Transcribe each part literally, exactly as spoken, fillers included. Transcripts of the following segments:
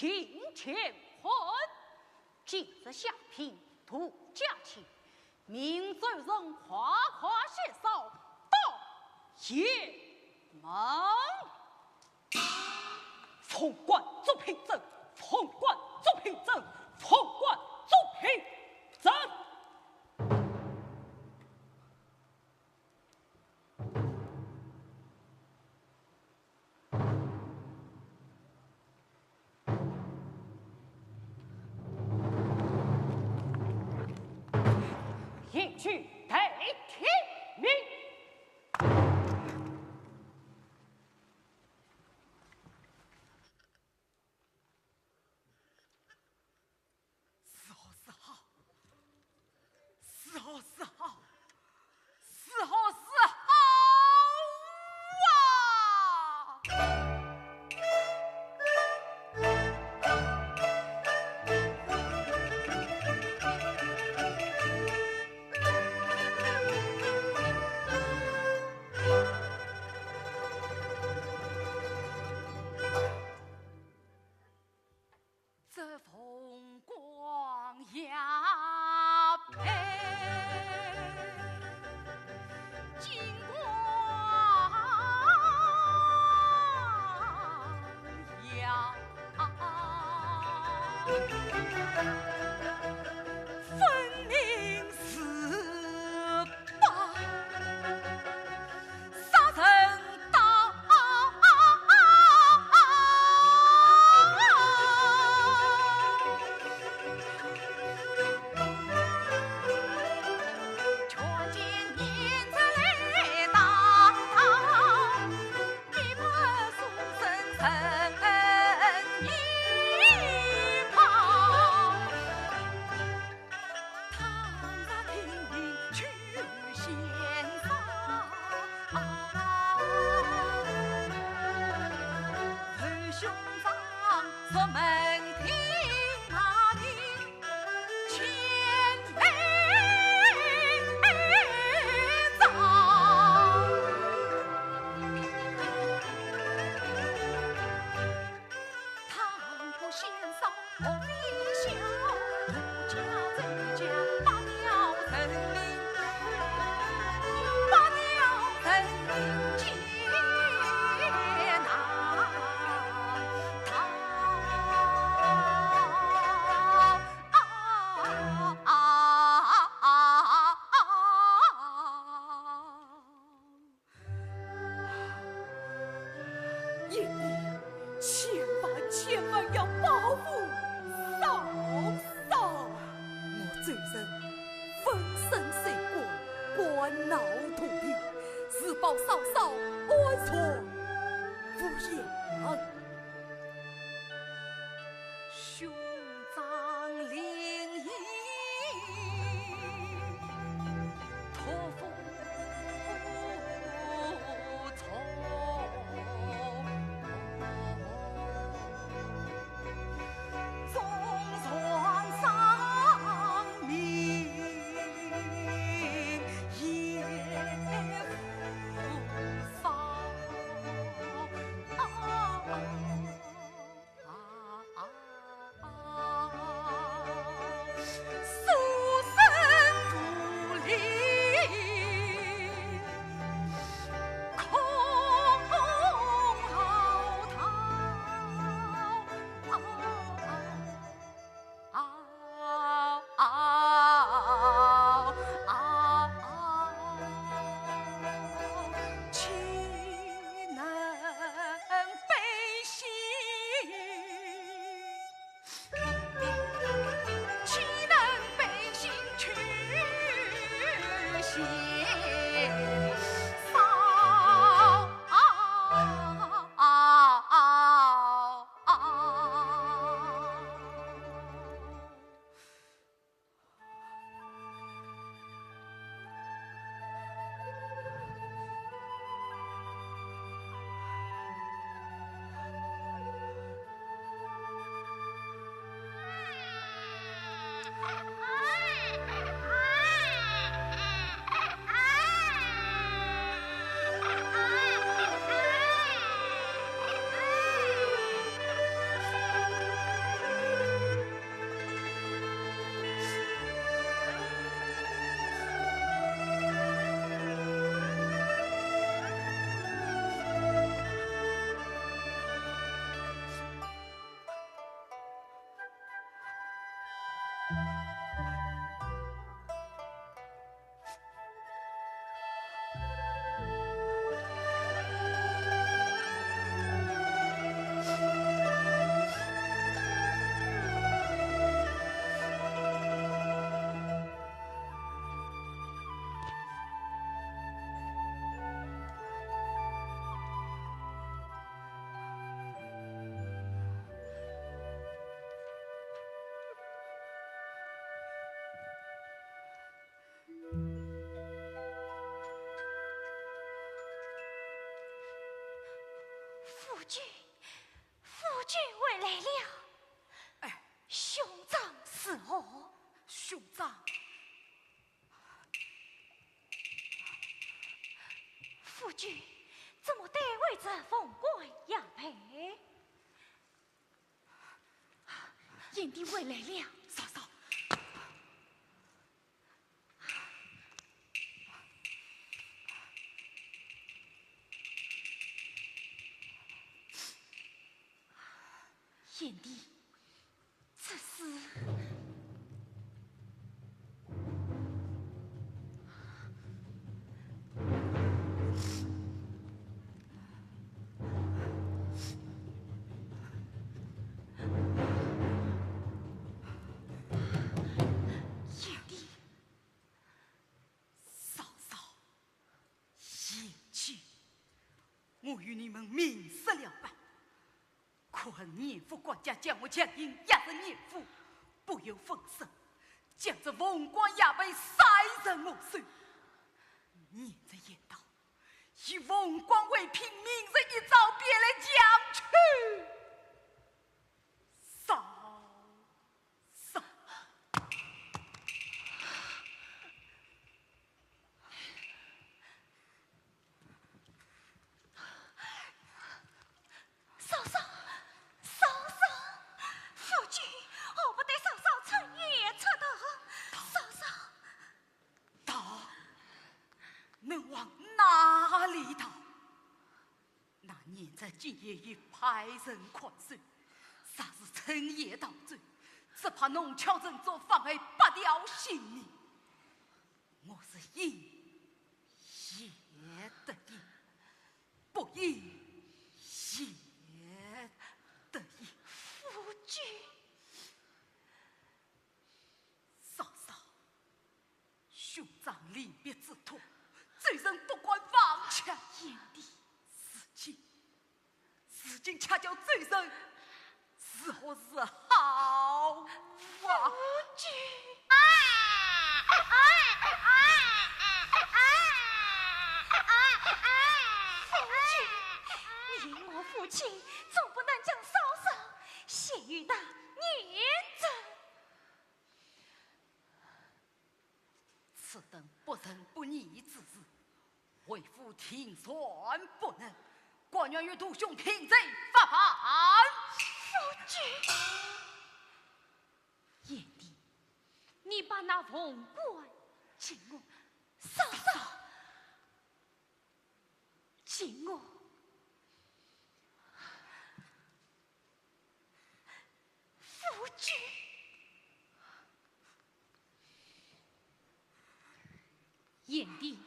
定乾坤。今日下聘渡驾前，命周人快快献上到雁门。奉官做凭证，奉官做凭证，奉官做凭证。 一举待天明。是好是好，是好是好， 是好是好啊！这凤冠霞帔，金光耀，分明是 杀人刀。却见胭脂来到，一把苏生人一旁。 倘若听凭去献上，为兄长入门庭啊，你千杯糟。 倘不献上莫非笑，奴家怎讲八条人命，八条人命皆难逃。啊！ 贤弟，千万千万要保护嫂嫂。我周人粉身碎骨，肝脑涂地，是保嫂嫂安全无恙。 兄长临沂托付重，纵然丧命也无妨。夫君，夫君回来了。哎。兄长如何？兄长。夫君，怎么带回这凤冠霞帔？贤弟回来了。嫂嫂。 贤弟，这是……贤弟。嫂嫂，贤婿，我与你们明说了吧。 可恨严府管家将我强行押入严府，不由分说，将这凤冠霞帔塞入我手。严正言道，以凤冠为凭，明日一早便来抢去。嫂嫂。 嫂嫂，嫂嫂，夫君何不带嫂嫂趁夜出逃？嫂嫂。逃？能往哪里逃？那严正今夜已派人看守，若是趁夜逃走，只怕弄巧成拙，妨碍百条性命。 我是应也得应，不应也得应。夫君。嫂嫂，兄长临别之痛，罪人不敢妄强。贤弟。如今 如今恰叫罪人，如何是好啊？夫君。夫君，你我夫妻，总不能将嫂嫂献与那严正。 此等不仁不义之事，为父定然不能，甘愿与徒兄停罪发办。夫君。贤弟，你把那凤冠给我。嫂嫂。给我。 夫君。贤弟，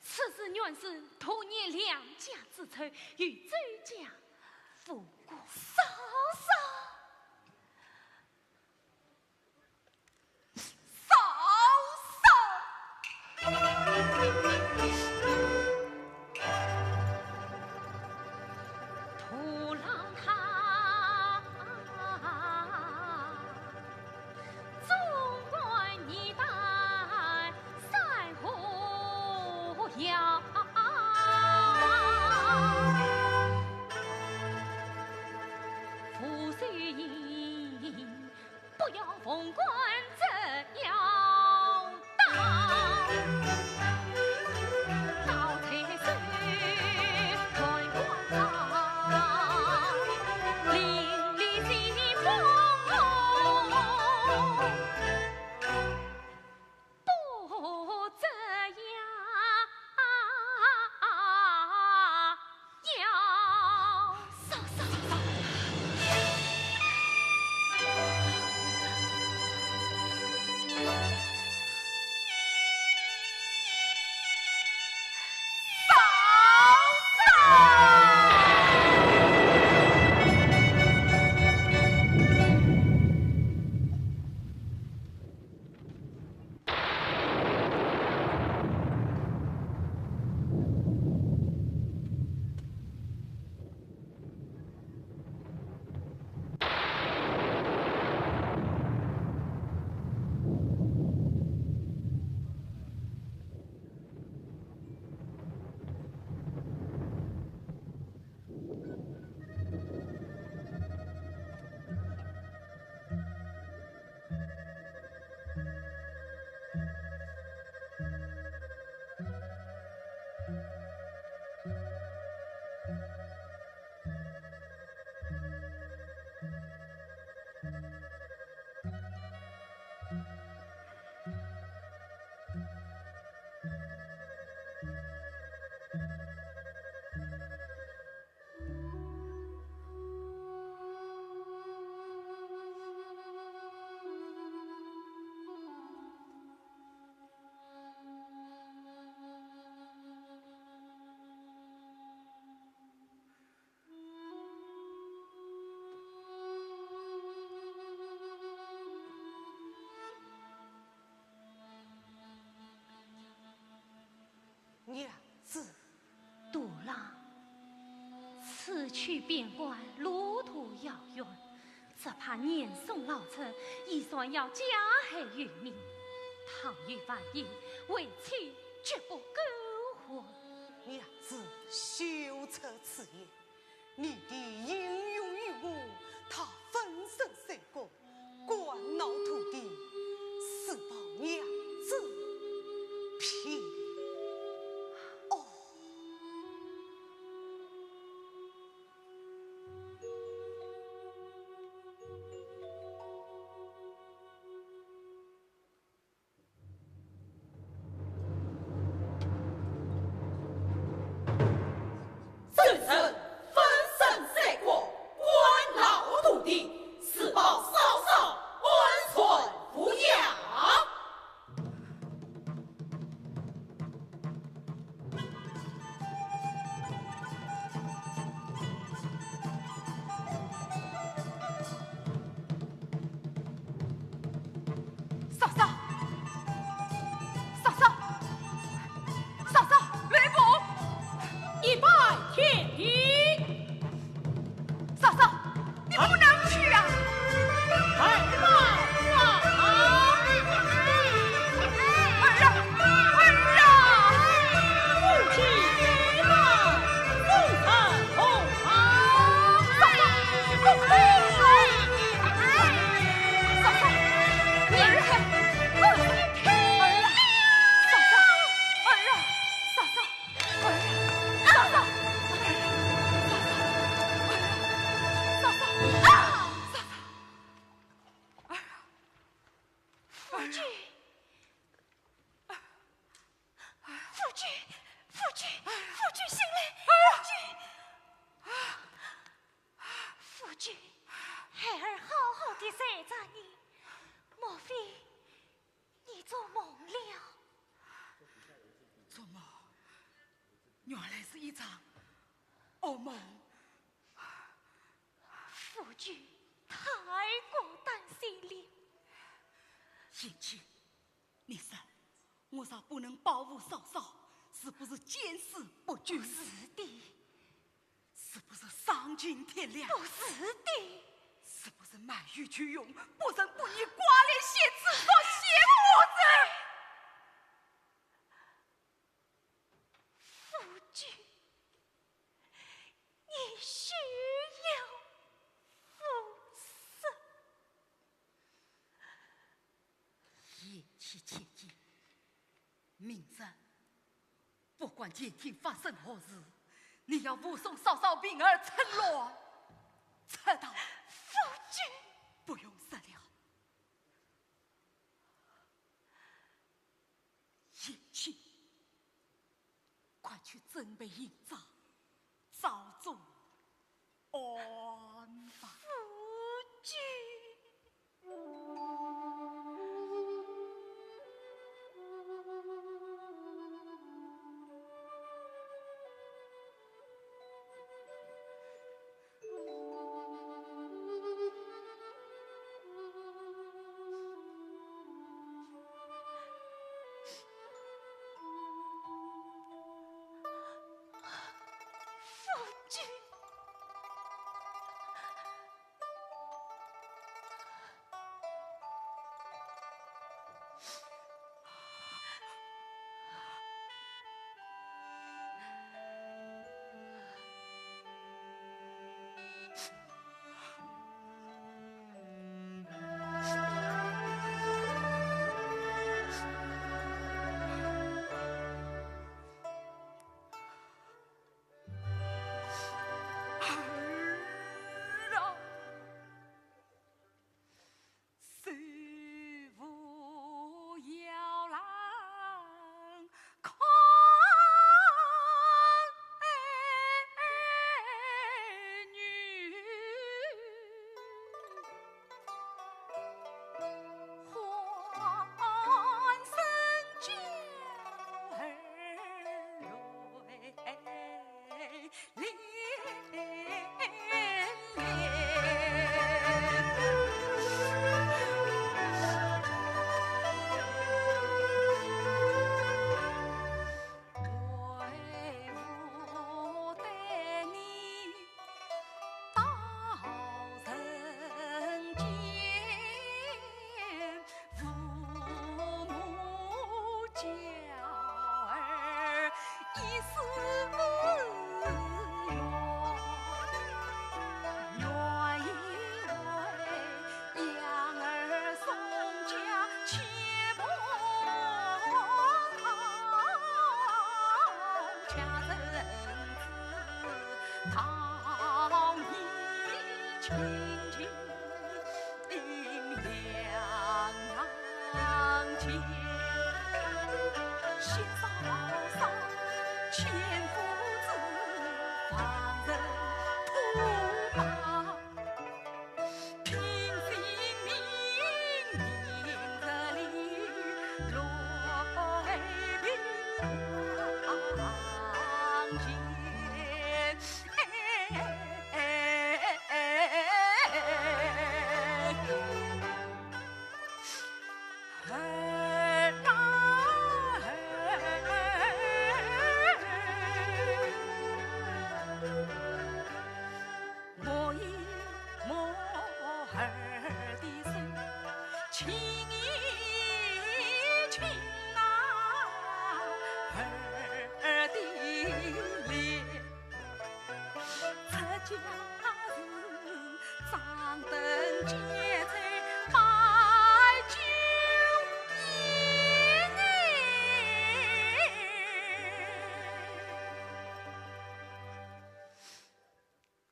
此事原是童年两家之仇，与周家无关。嫂嫂。 嫂嫂。去边关，路途遥远，只怕严嵩老贼，一旦要加害于民，倘有万一，为妻绝不苟活。娘子，休出此言。你的英勇与我，他粉身碎骨，关脑涂地，是报娘子平。哦。 嫂嫂，嫂嫂，嫂嫂，雷公，一拜天地。嫂嫂，你不能去啊！哎呀，啊！儿啊，儿啊！母亲，儿啊！ 夫君，夫君，夫君，夫君醒来，夫君！夫君，孩儿好好地陪着你，莫非你做梦了？做梦，原来是一场噩梦。夫君太过担心了。贤妻， 你说，我若不能保护嫂嫂，是不是见死不救？不是的。是不是丧尽天良？不是的。是不是满园求荣，不仁不义，挂脸写字，说写我者？夫君，你休要胡说。 贤妻千金，明日不管前厅发生何事，你要护送嫂嫂平安出乱，出逃。夫君！不用说了。贤妻，快去准备行装， 早做安排。夫君。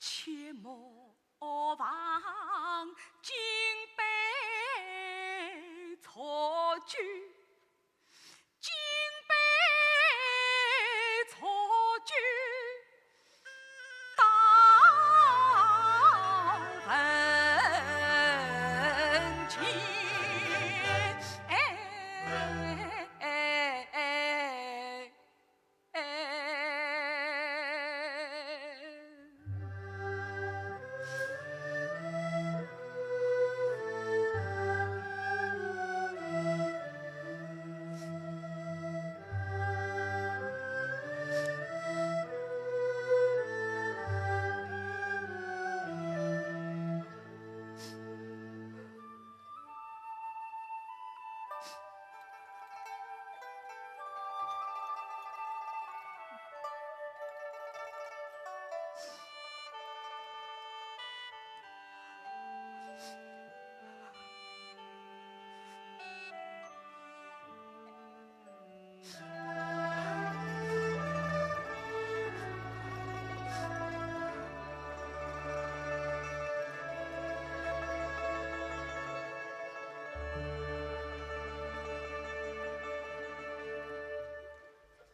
切莫忘金杯错酒，金杯错酒，到门前。哎，哎，哎。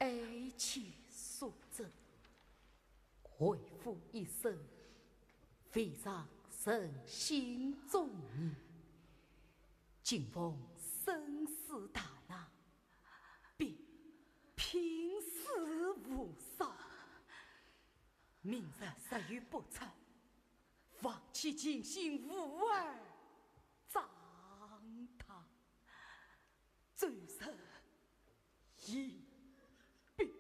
哀且速振，为夫一生，未尝称心中意。 今逢生死大难，必拼死无双。明日若有不测，望其情形无二，葬他。周身已毕。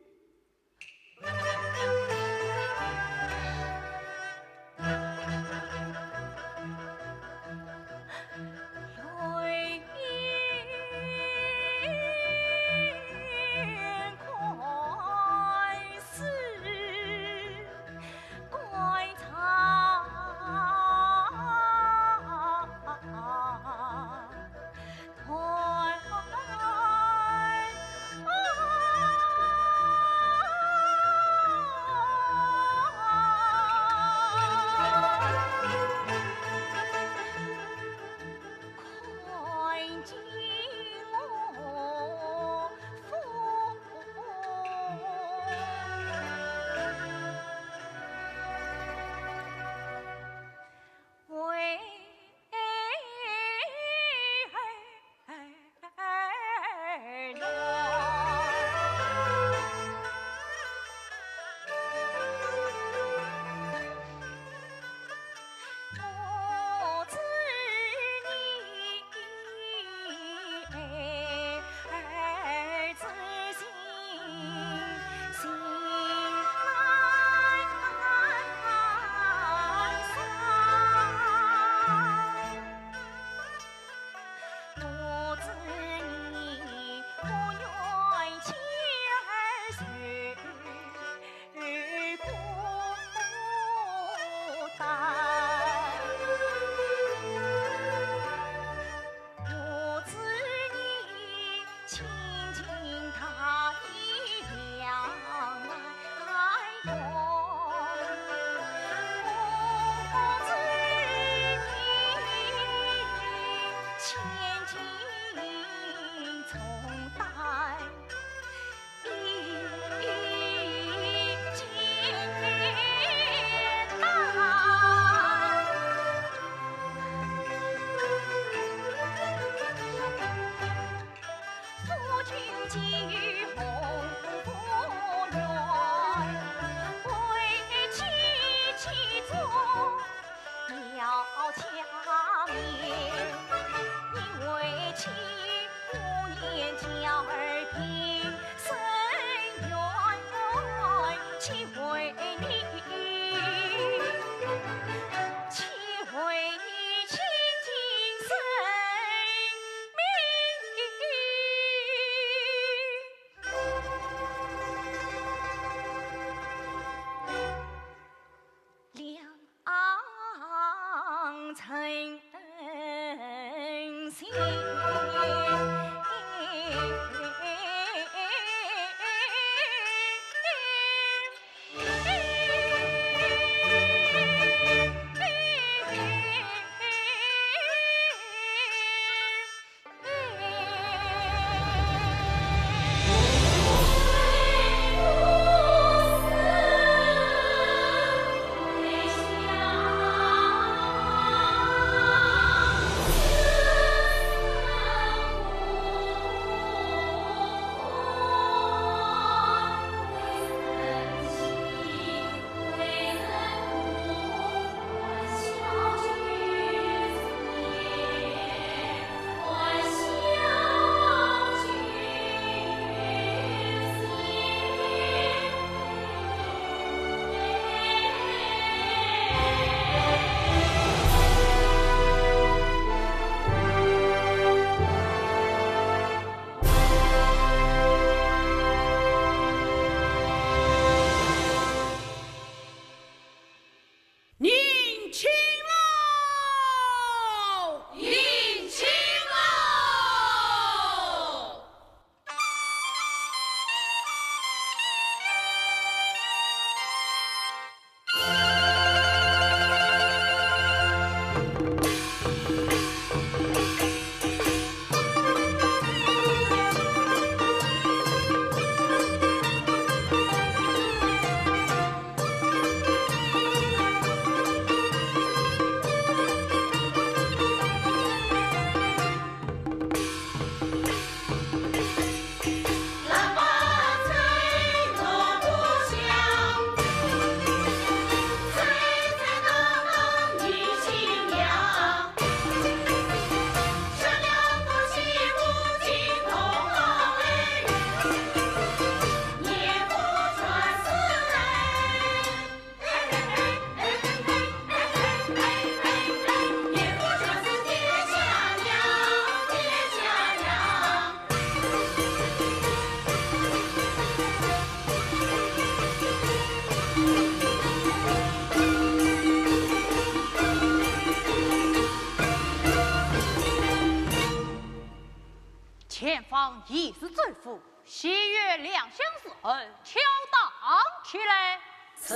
迎亲喽！迎亲喽！前方已是州府， 喜悦两厢侍候，敲打起来。是。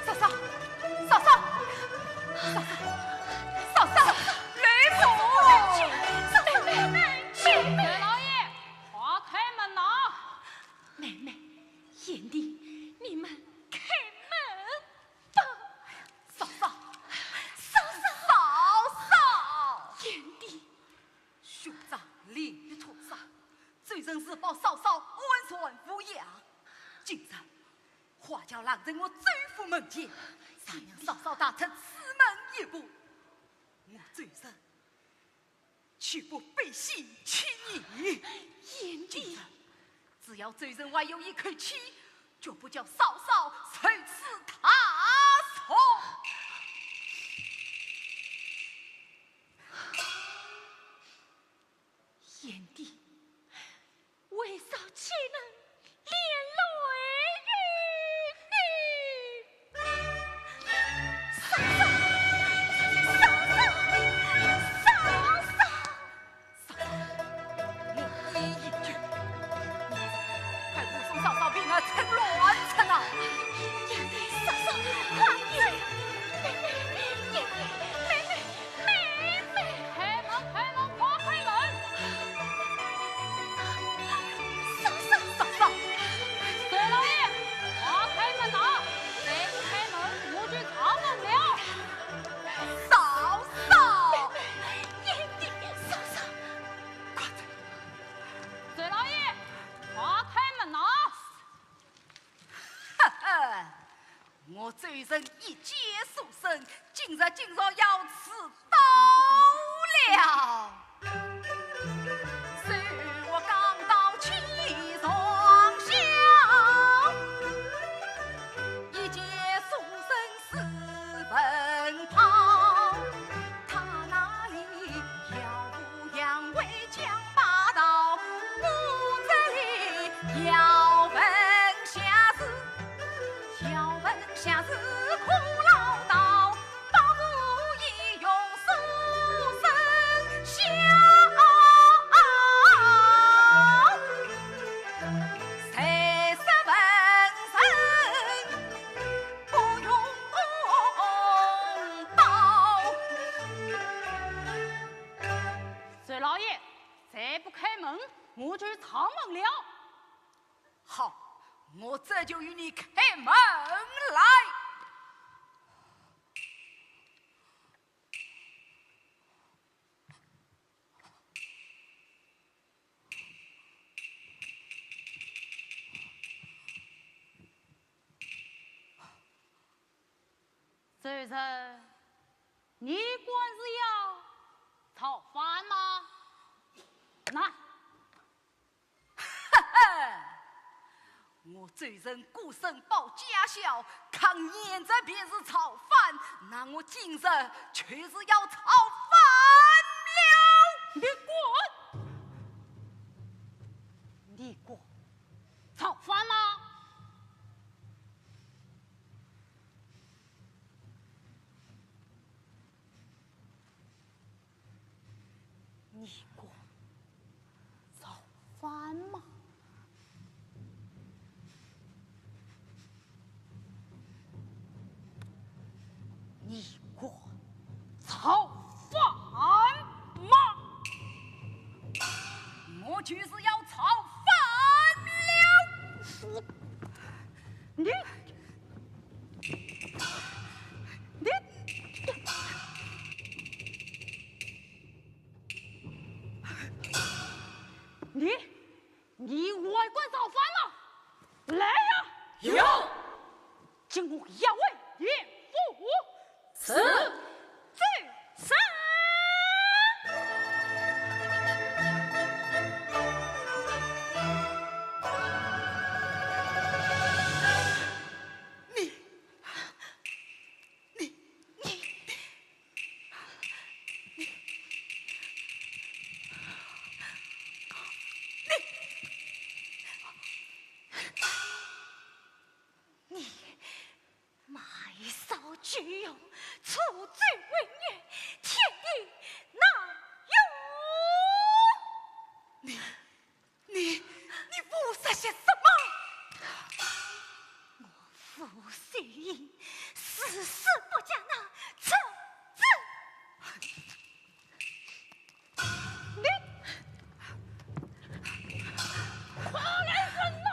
嫂嫂，嫂嫂，嫂嫂，嫂嫂，雷某！妹妹，妹妹，妹妹。老爷，快开门呐！妹妹，贤弟，你们开门吧。嫂嫂，嫂嫂，嫂嫂，贤弟。兄长连日屠杀，罪人自报嫂嫂安然无恙。今日 花轿拦在我周府门前，让嫂嫂踏出此门一步，我周人岂不背信弃义？贤弟，今日只要周人还有一口气，绝不叫嫂嫂受此大错。贤弟， 为嫂岂能连累于你？嫂嫂，嫂嫂，嫂嫂！嫂嫂，我一言一句，快护送嫂嫂平安出乱出啊！贤弟，嫂嫂，快点！妹妹，贤弟，妹妹， 妹妹！开门，开门，快开门！嫂嫂，嫂嫂！周老爷，快开门呐！再不开门，我就闯门了！嫂嫂！贤弟，嫂嫂！快走！周老爷，快开门呐！ 呵呵，我周人一介书生，今日竟然要迟到了。手握钢刀起床笑，一介书生是文豪，他那里耀武扬威 讲霸道，我这里要问下士，要问下士苦老道，保不齐用书生笑。谁说文人不用刀？ 周老爷，再不开门，我就闯门了。好，我这就与你开门来。 周人，你敢是要造反吗？来！哈哈，我周人孤身保家小，抗奸贼便是造反，那我今日就是要造反了！你敢？你敢造反吗？ 你敢造反吗？你敢造反吗？我就是要造反了！你，你， 你，用，除罪为虐，天地难容。你，你，你胡说些什么？我傅秀英誓死不嫁那陈子。 你，快来人呐！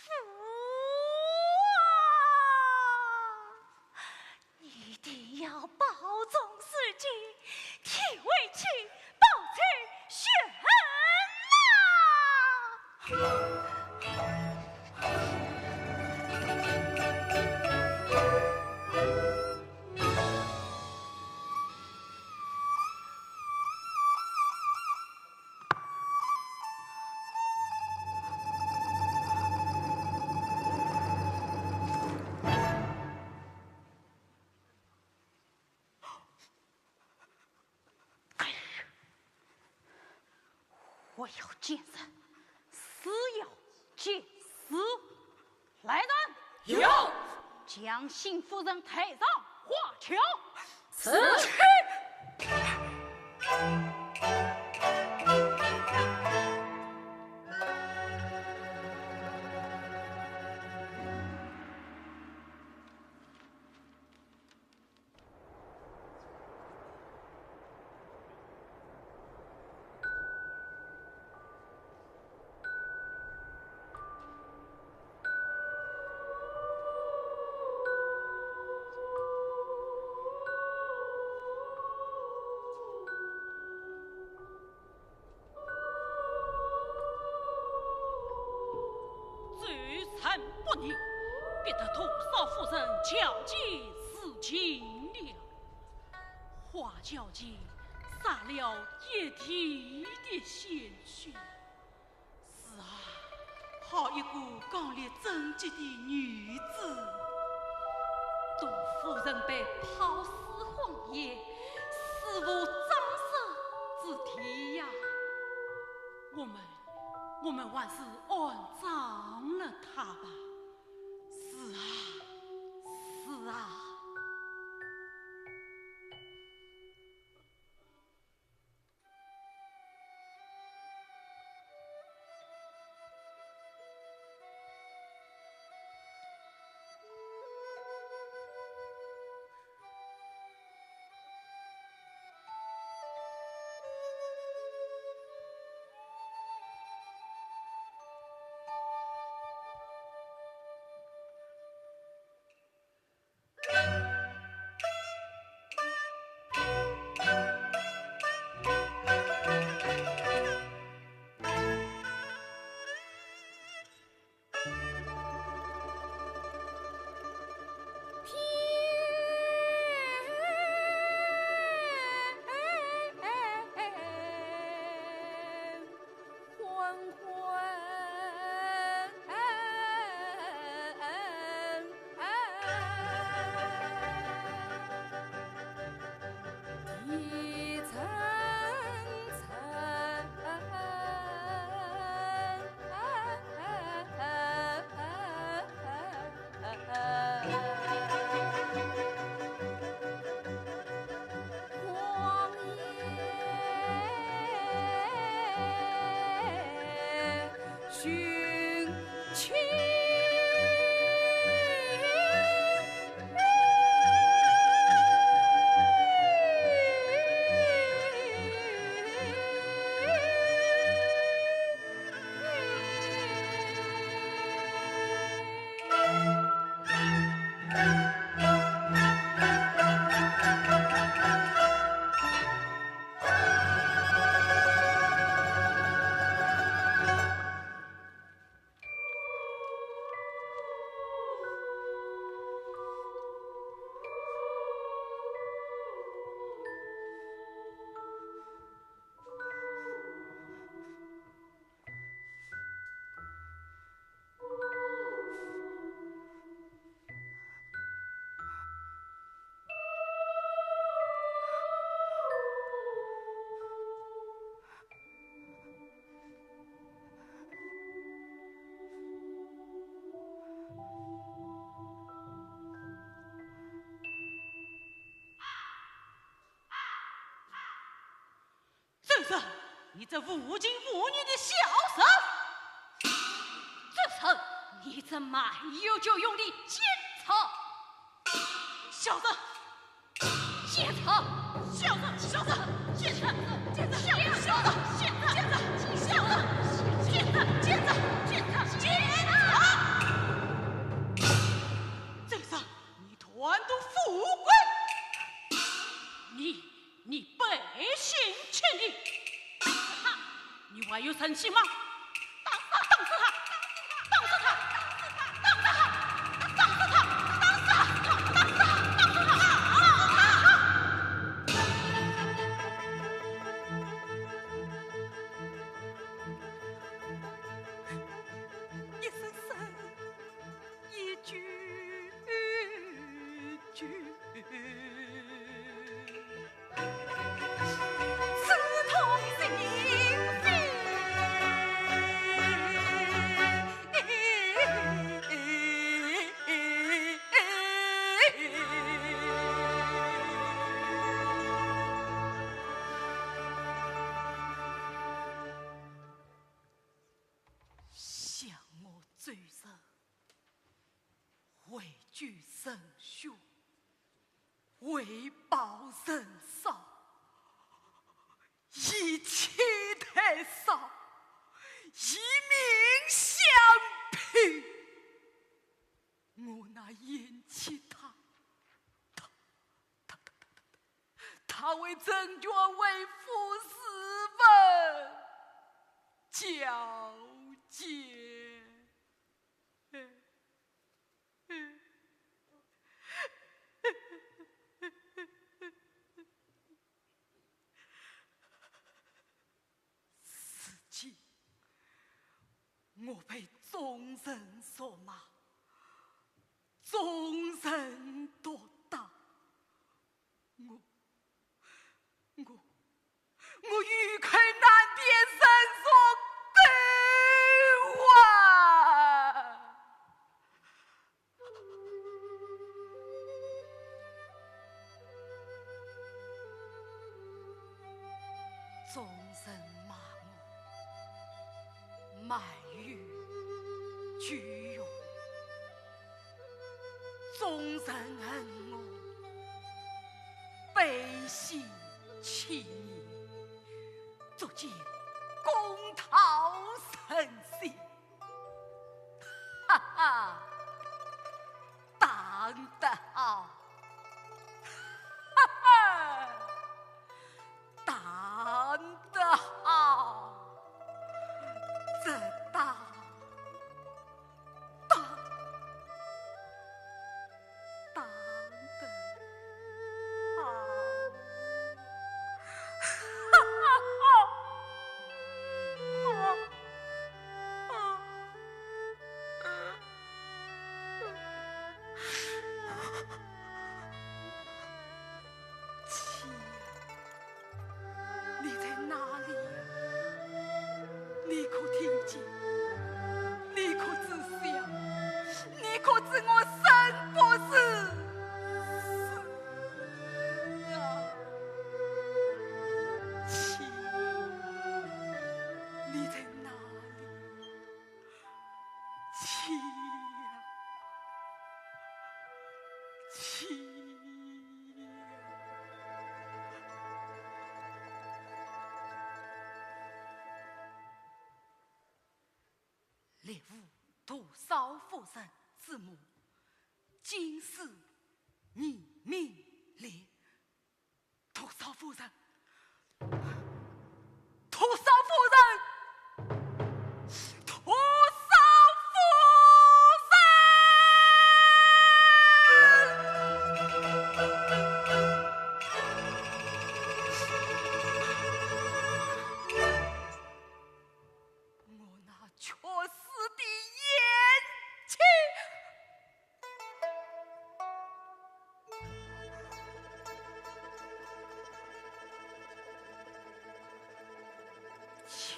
父啊，你定要保重自己，替为妻报仇雪恨呐！ 哎呀，活要见人，死要见尸。来人！有。将辛夫人抬上花轿。是。 罪臣不义，逼得多少夫人巧计自尽了。花轿前洒了一地的鲜血。是啊，好一个刚立贞节的女子。多夫人被抛尸荒野，死无葬身之地呀。我们，我们还是安葬了她吧。是啊，是啊。你这无情无义的小人！周生，你这卖油酒用的奸贼！小人，奸贼！小人，小人，奸贼，奸贼，小人，小人，奸贼，奸贼，小人，奸贼，奸贼，奸贼，奸贼！周生，你贪图富贵，你 你背信弃义！哈！你还有生气吗？打死他！打死他！打死他！打死他！打死他！打死他！打死他！打死他！打死他！打死他！啊！啊！啊！一声声，一句句。 刺痛心扉。想我周生，为救人兄， 为报人仇，以妻代烧，以命相拼。我那贤妻她，她，她，她，她为争权为富私奔交界。 如今，我被众人辱骂，众人毒打，我，我， 我欲哭难辨，人若悲啊！众人骂我卖油酒用，众人恨我 背信弃义，足见公道人心。哈哈，打得好！哈哈，打得好！这打 打，打得好。妻呀， 你在哪里呀？你可听见？你可知晓？你可知我生不如死啊？妻，你在哪里？ 妻呀，妻呀！烈父毒烧夫人之墓，今思泥名裂。 毒烧夫人！毒烧夫人！毒烧夫人！我那缺失的贤妻！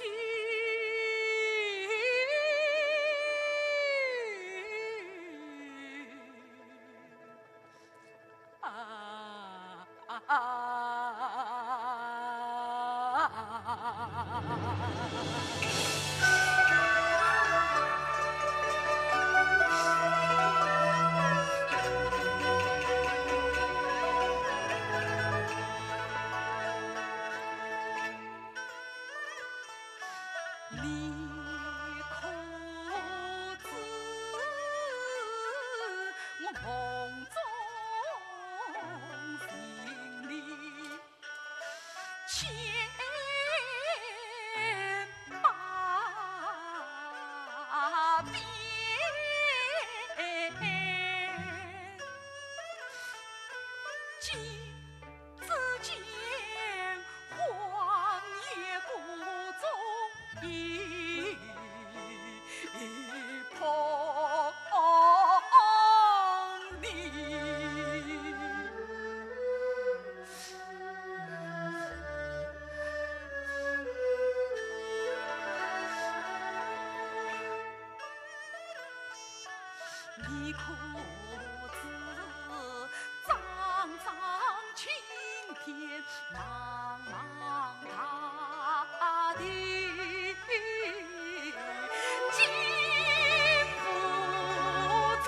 你可知我梦中情你千百遍，今 只见荒野谷中一捧梨。你可知 苍苍青天，茫茫大地，尽无尘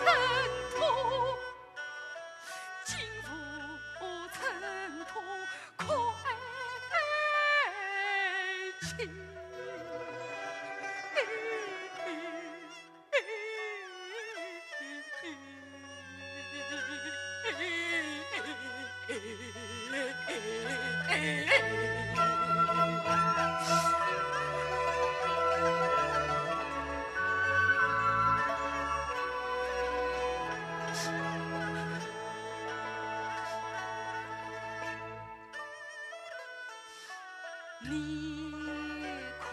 土，尽无尘土可爱情。 你可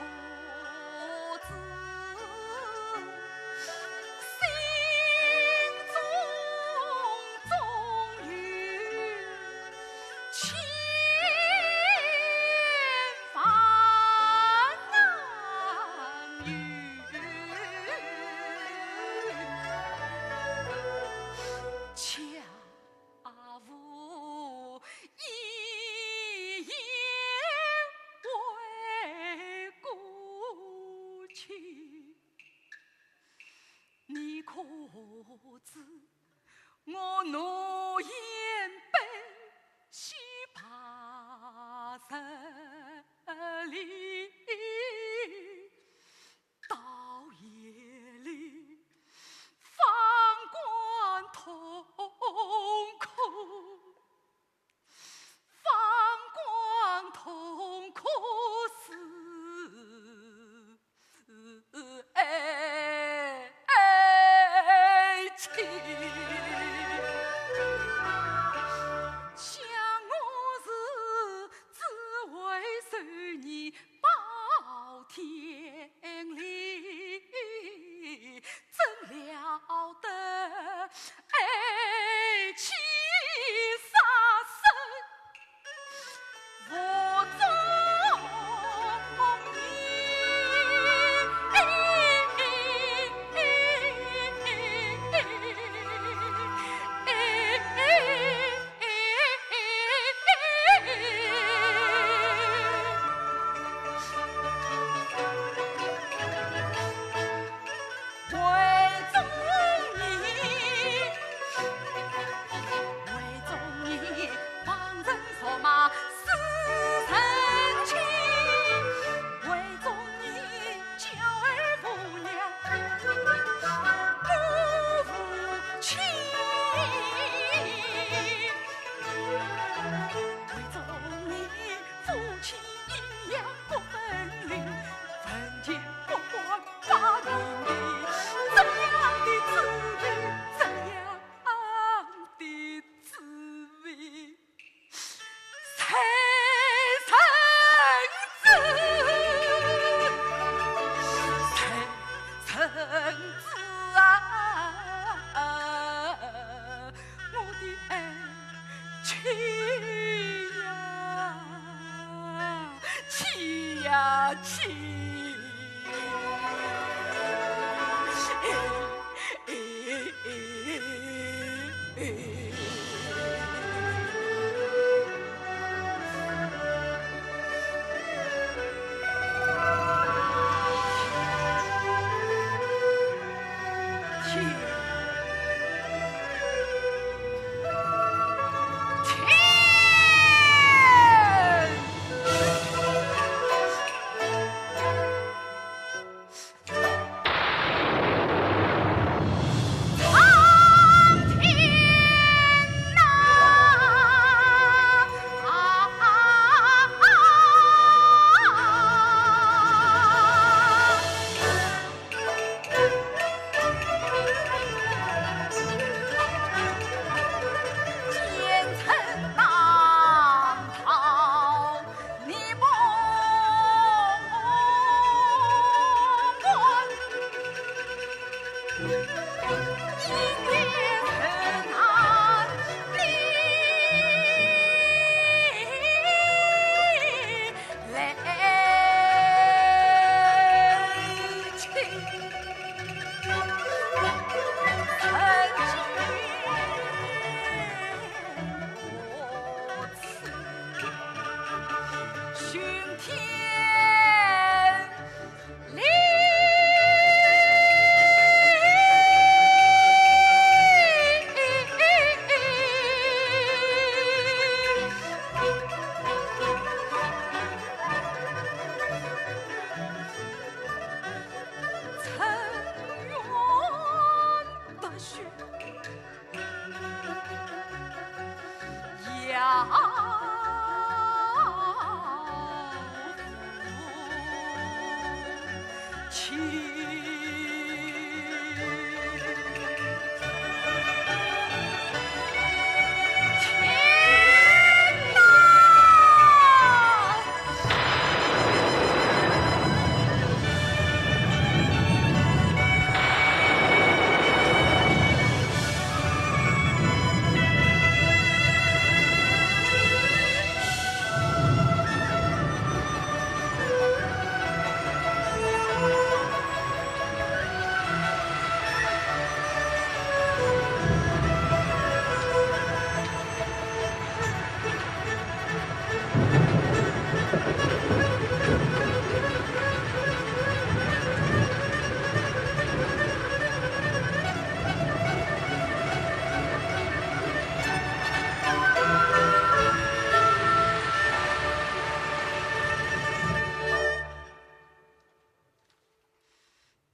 知心中总有千烦难忧，恰 无一言为故去。你可知我浓颜悲喜白日里， 到夜里方感痛苦，方感痛苦是爱情。想我是只为受你 保天理，怎料得爱妻杀身无踪影。为中意，为中意，旁人说骂是人情，为中意， 娇儿无娘，我无亲。为中意，夫妻阴阳各分离，问天不管八名地，怎样的滋味，怎样的滋味。 谁曾知，谁曾知啊，我的爱妻呀，妻呀，妻。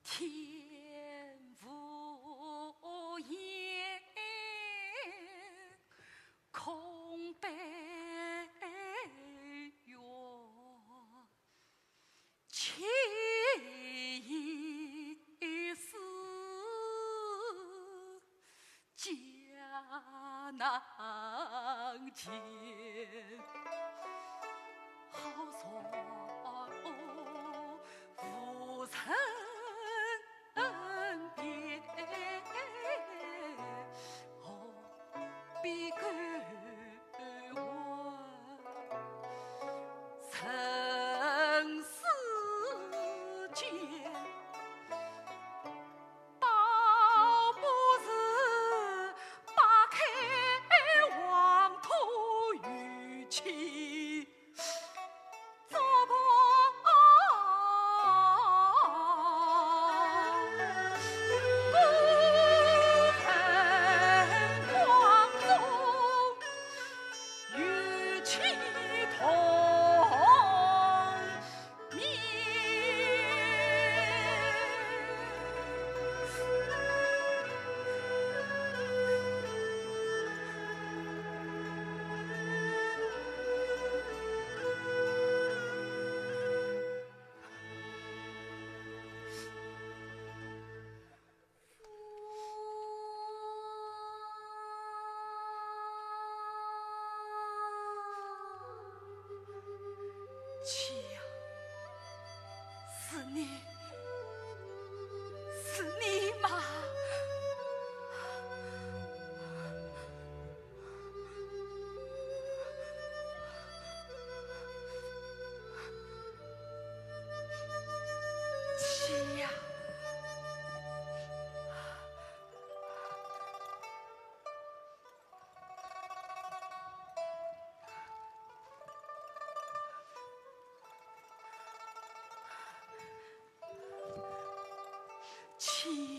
天无言，空悲怨。 情已死，家难见。好说无人辨，哦，比狗 人世间，倒不如摆开黄土与其 做伴。孤灯光中，与其同眠。 妻呀，是你，是你吗？ 妻呀，妻。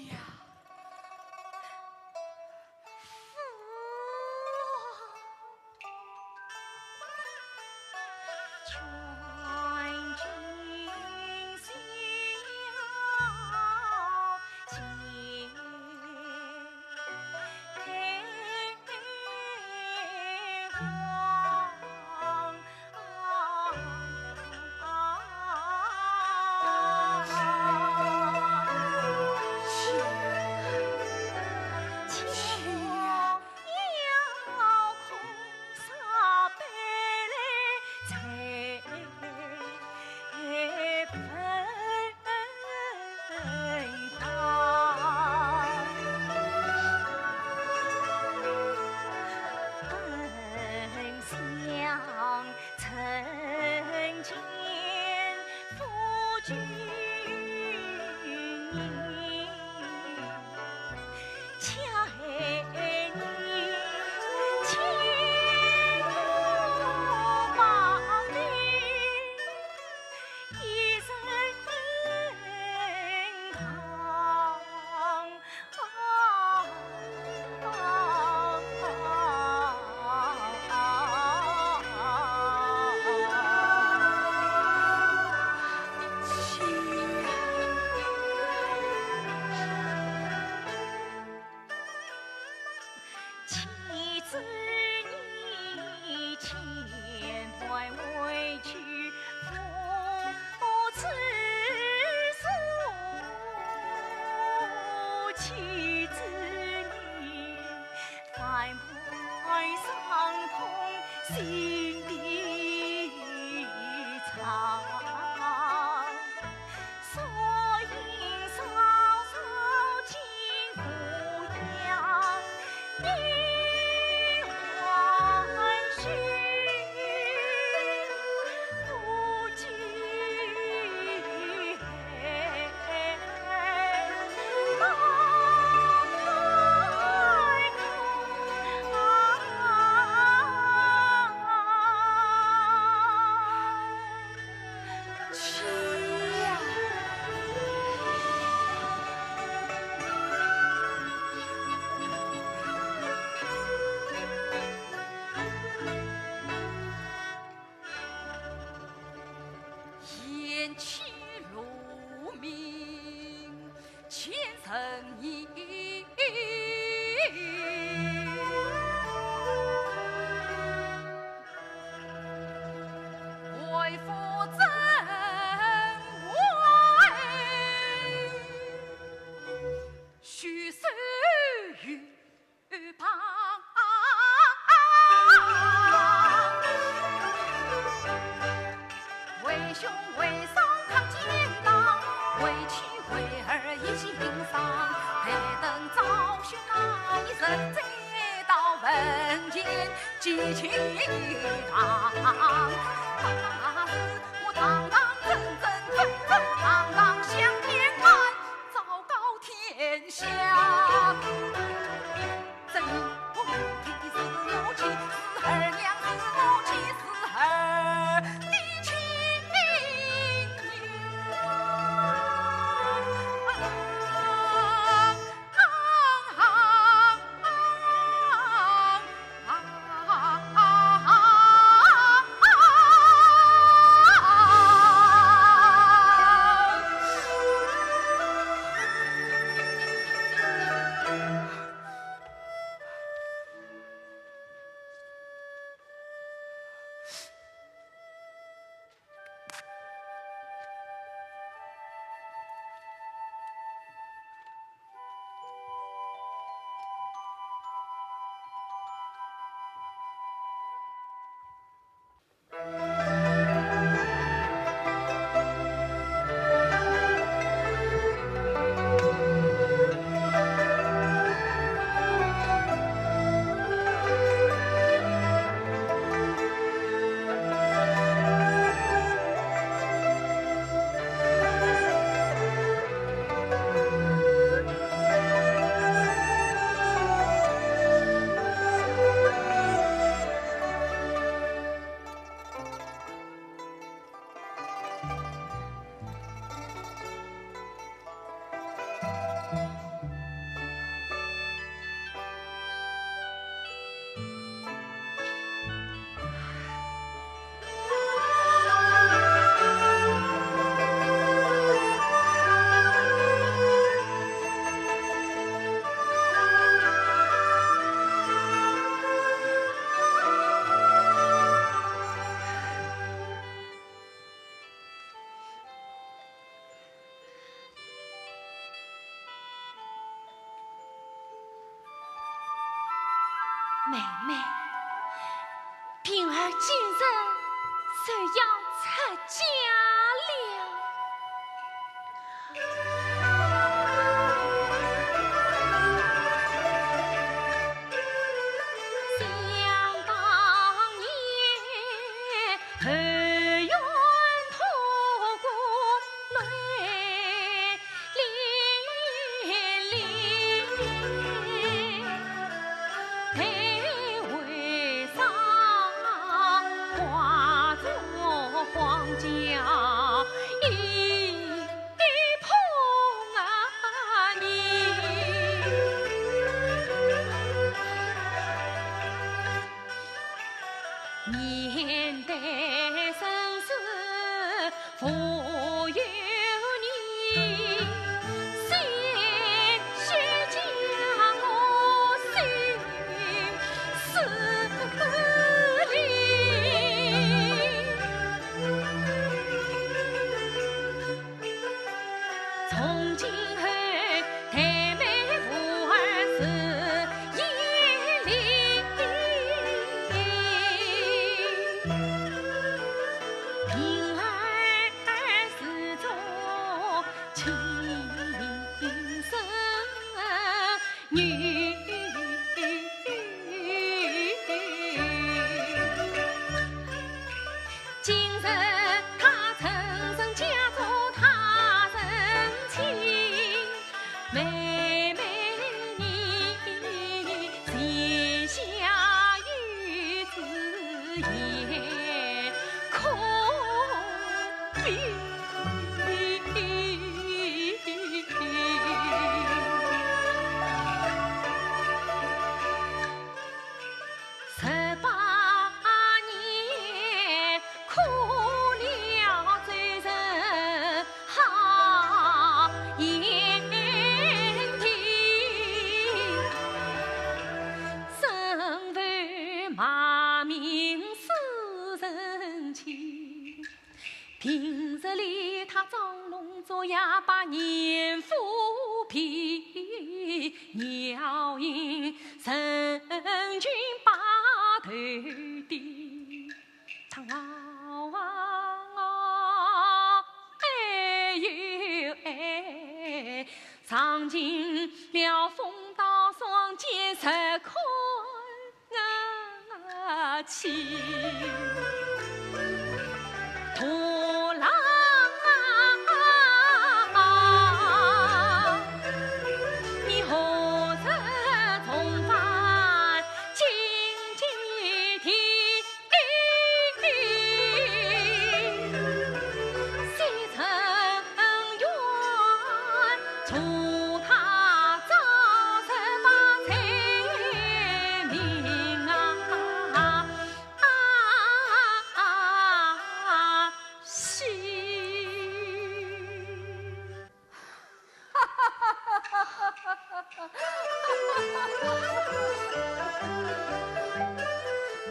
恩义，为父怎会虚受于 旁。为兄为嫂抗奸党，为妻为儿一心丧。待等赵宣那一日，再到坟前祭清堂。那时我堂堂正正，正正堂堂向天喊，昭告天下。 真我的是我妻，是二娘是我妻，是二的亲娘。妹妹，平儿今日就要出嫁了。想当年， 后院托孤泪淋淋，待为嫂化作荒郊野 的破泥。面对生死无有人，鲜血将我洗洗礼。 从今后，待妹无儿是一例。平儿始终情深 女。今日她成身嫁作他人妻，妹妹你膝下有子也可悲。张龙捉夜把严府骗，鸟影成群把头点。唱啊啊啊，哎呦哎，唱尽了风刀霜剑石块。 啊，起土狼啊，你何日重返金鸡殿？西城 愿助他招财发财命啊，啊，是。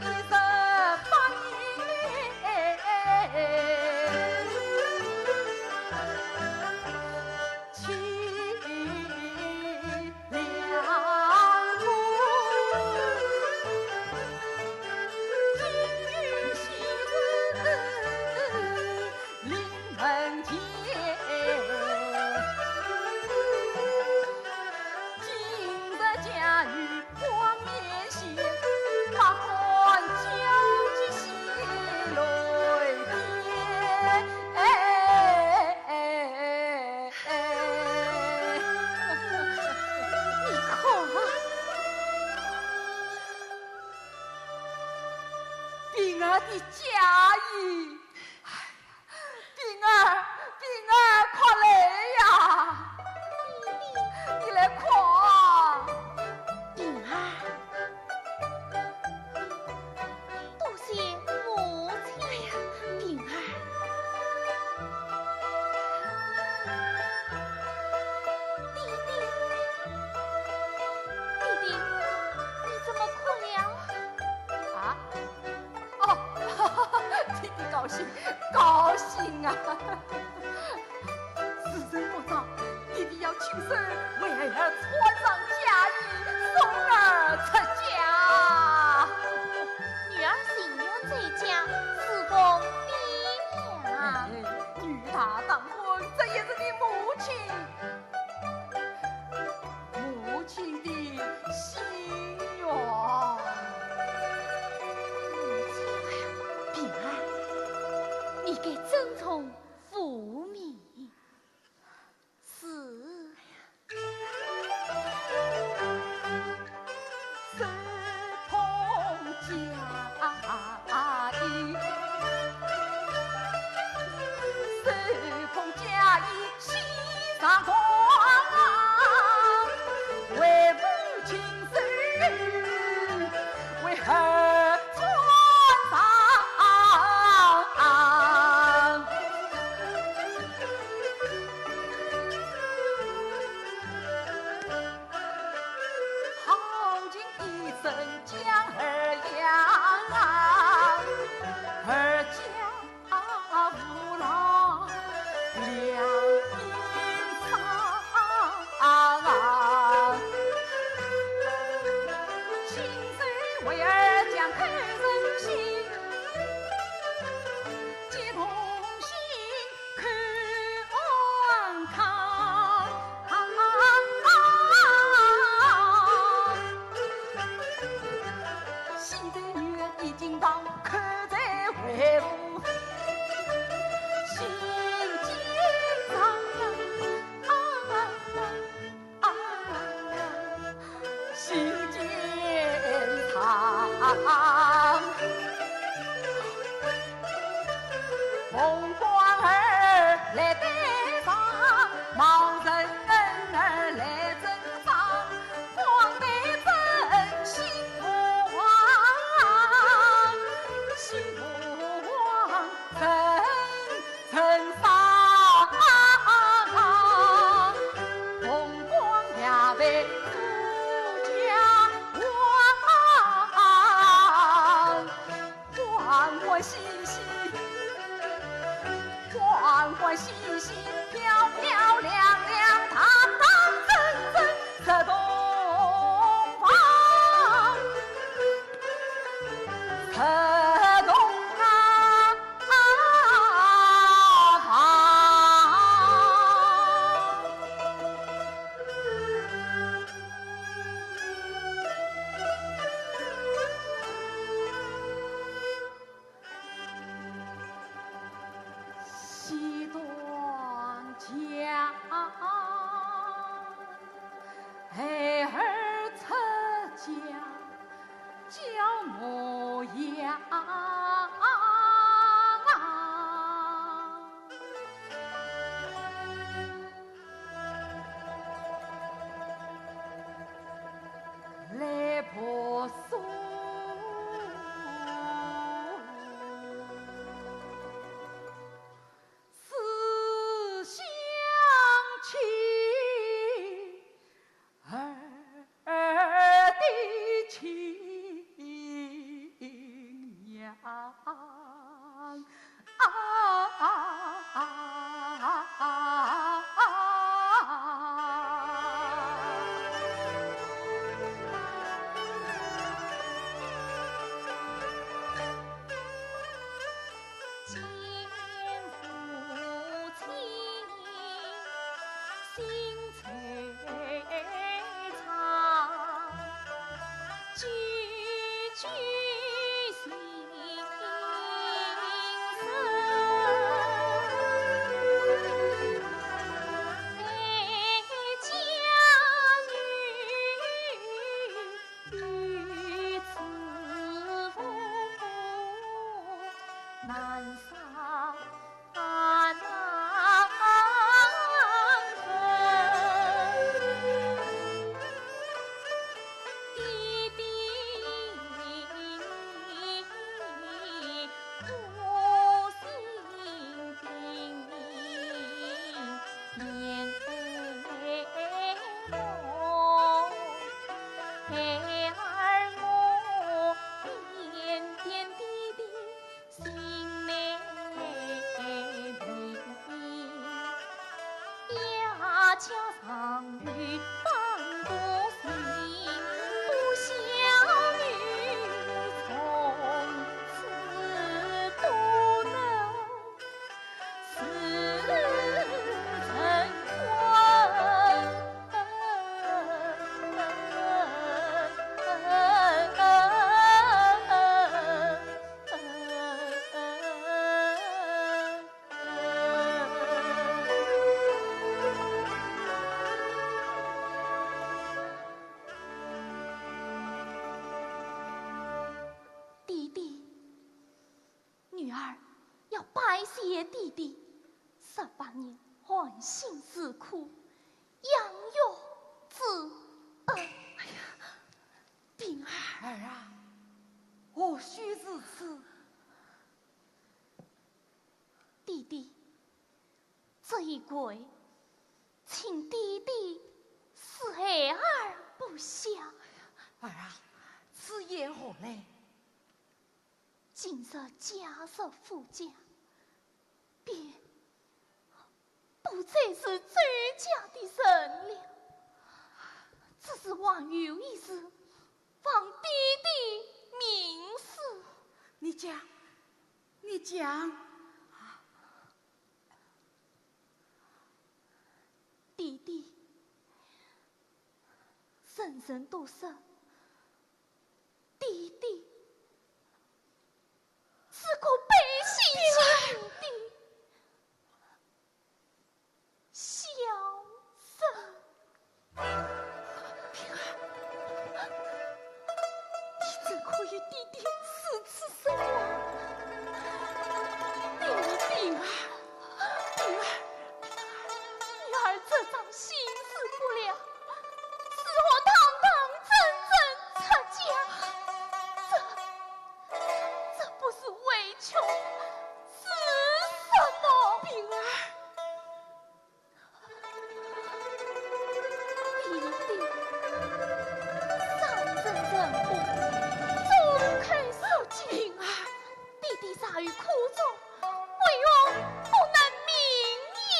你看，平儿的嫁衣。 哎呀，平儿，平儿，快来呀！你来看。平儿，多谢母亲。哎呀，平儿。弟弟，弟弟，你怎么哭了？啊？ 哦，弟弟高兴，高兴啊！时辰不早，弟弟要亲手为儿穿上嫁衣，送儿出嫁。女儿心愿在家，事奉爹娘。哎，女大当婚，这也是你母亲 母亲的心愿。母亲，哎呀，平儿，你该遵从父命。是。手捧嫁衣，手捧嫁衣 喜上光，为父亲手，为儿穿上。好情一生将儿养，儿家 父老两心伤。亲手为儿将口人心，结同心口安康。 现在女儿已经到，口才回复，心惊啊啊啊！来婆娑，思乡情。 儿的情呀。啊啊啊啊啊啊！爹爹，女儿要拜谢爹爹，十八年寒心之苦，养育之恩。哎呀，冰儿。儿啊，何须如此？ 爹爹，这一回，请爹爹恕孩儿不孝。儿啊，此言何来？今日嫁入夫家，便不再是周家的人了，只是还有一事，望爹爹明示。你讲，你讲。 爹爹，人人都说爹爹是个背信弃义的小人。 冰儿，你怎可与爹爹如此说话？冰儿，冰儿，女儿这桩心事不了，如何堂堂正正出嫁？这，这不是委屈是什么？冰儿。 爹爹，伤人成祸，众口铄金。冰儿。爹爹在于苦衷，为何不能明言？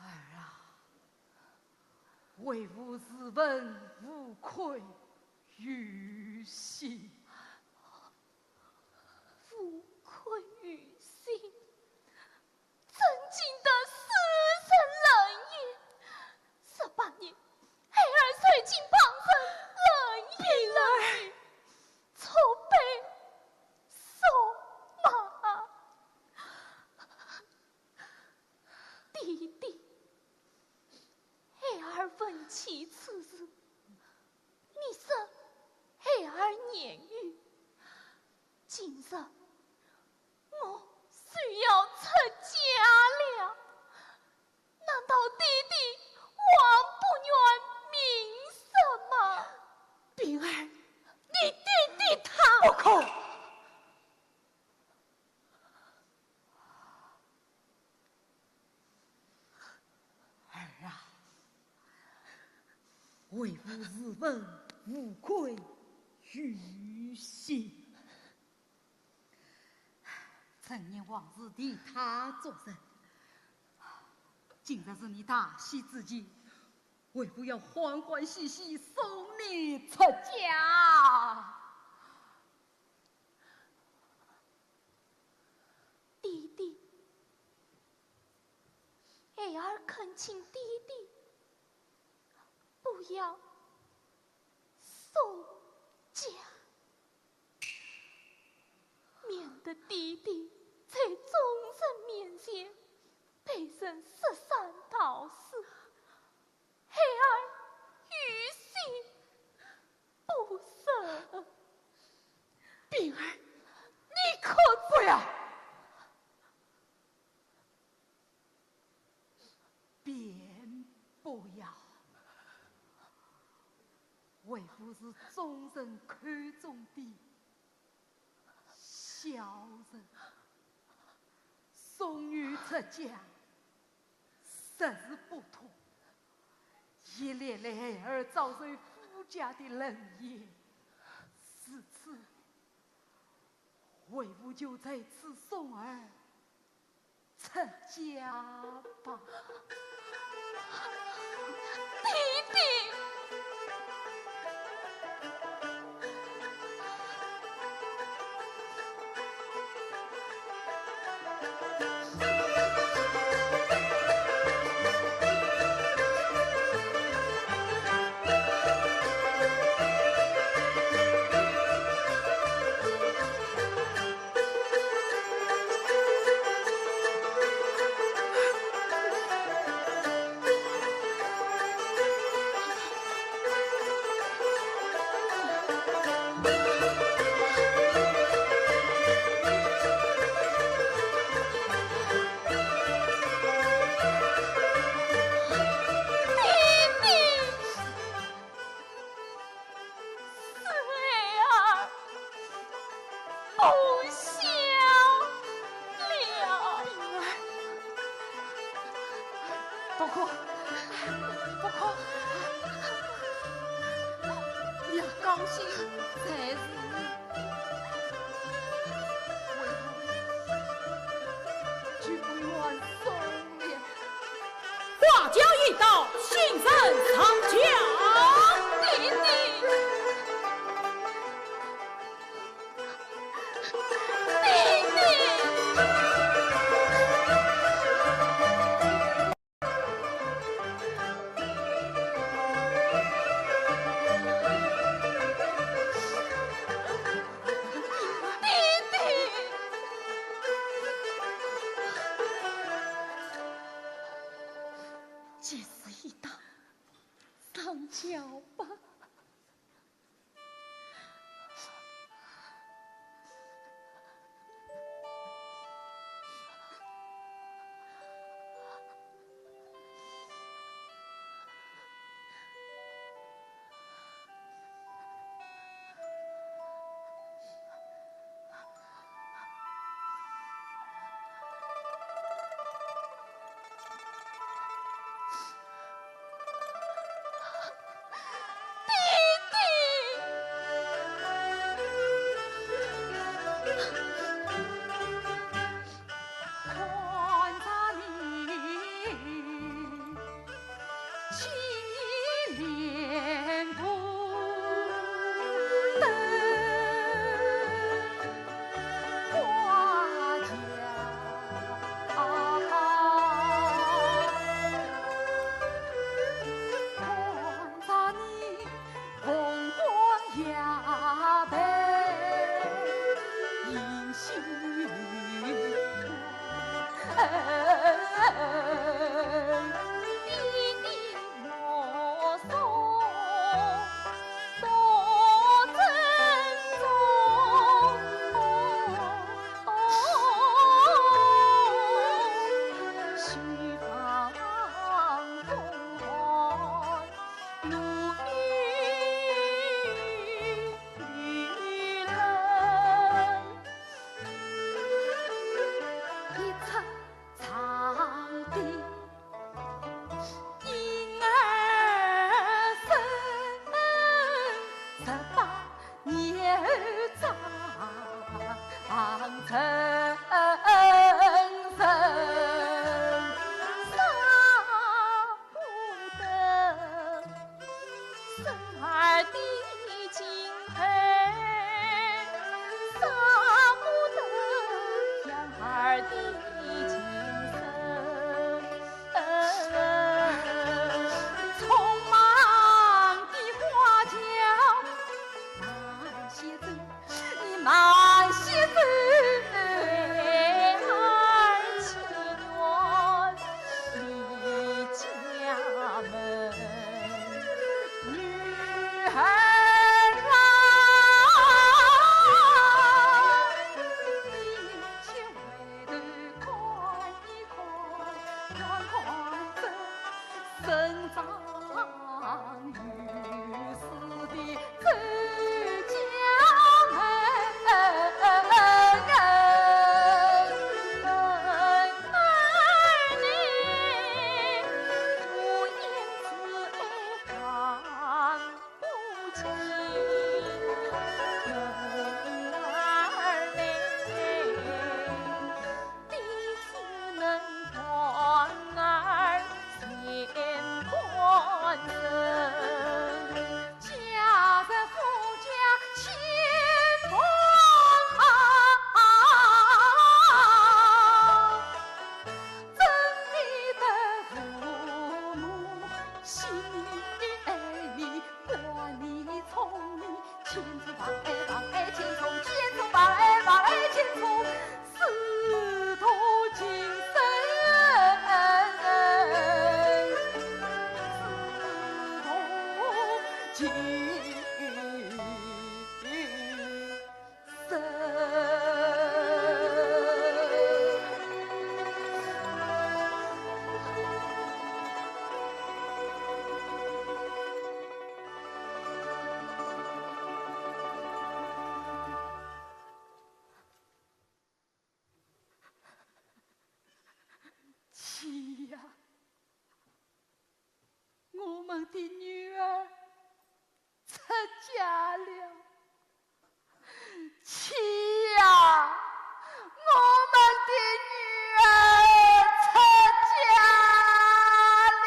儿啊，为父自问无愧于心。无愧于心？怎禁得世人冷眼？十八年，孩儿受尽旁人冷言冷语，错被所骂。 爹爹，孩儿闻其此事，你说孩儿年幼，今日我就要出嫁了，难道爹爹还不愿明说吗？冰儿，你爹爹他……不可！ 儿啊，为父自问无愧于心。陈年往事替他作证，今日是你大喜之期，为父要欢欢喜喜送你出嫁。 爹爹，孩儿恳请爹爹，不要送嫁，免得爹爹在众人面前被人说三道四。 孩儿于心不忍。冰儿，你可不要，便不要。为父是众人口中的 孝人，送女出嫁，实是不妥，也连累孩儿遭受夫家的冷言。如此，为父就在此送儿 出嫁吧。爹爹。是孩儿不孝了。不哭，不哭，你要高兴才是。为父就不愿送了。 花轿已到，新人上轿。爹爹，爹爹，爹爹。 吉时已到，上轿吧。人舍不得生儿的情厚，舍不得养儿的情深。匆忙的花轿慢些走，你慢些走，儿情愿离家门。女儿啊，你先回头看一看，看看这生长 于世的周家门。儿呢，我因此爱看不清。儿呢， 你只能断儿先断人，家人夫家心痛啊！真的得父母心爱你，管你宠你，千种万爱万爱千种，千种万爱万爱千种， 四途情深，四途情深。妻呀，我们的女儿出嫁了。妻呀，我们的女儿出嫁了。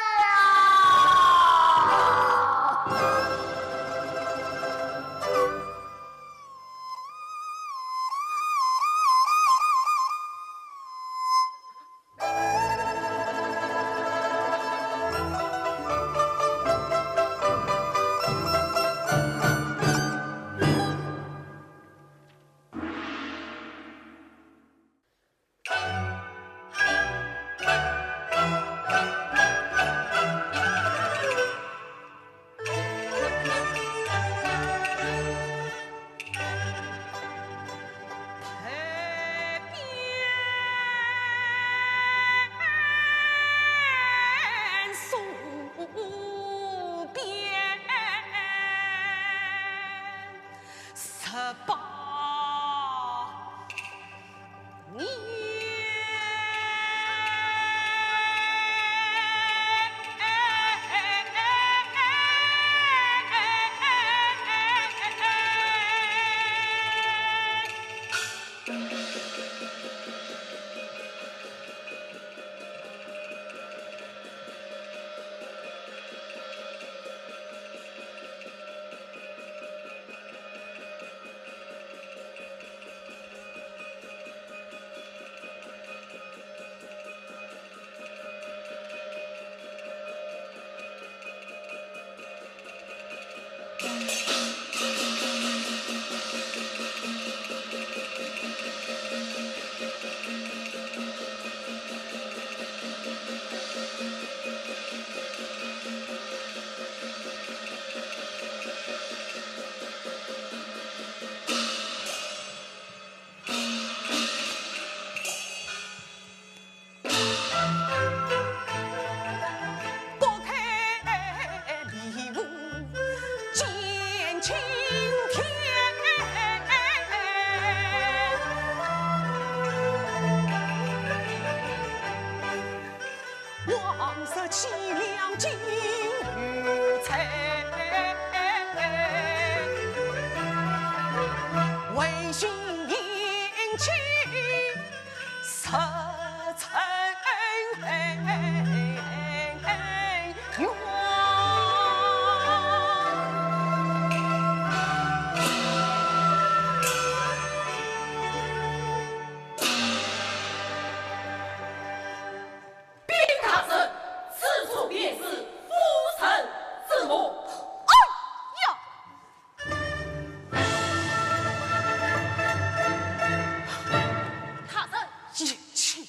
拨开迷雾见青天，往日凄凉尽余彩，为君吟禀大人，此处便是夫人之墓。哎呀！大人，请，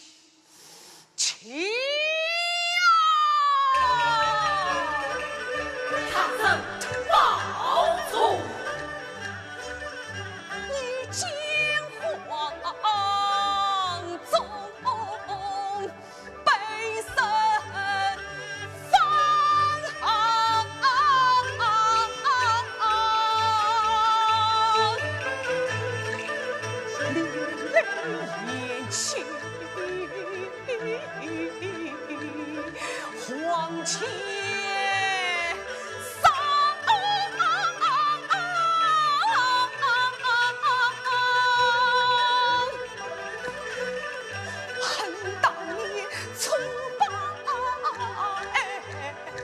请呀！大人，保重。你惊慌中 悲声放，泪眼秋，黄泉 恨当年粗暴爱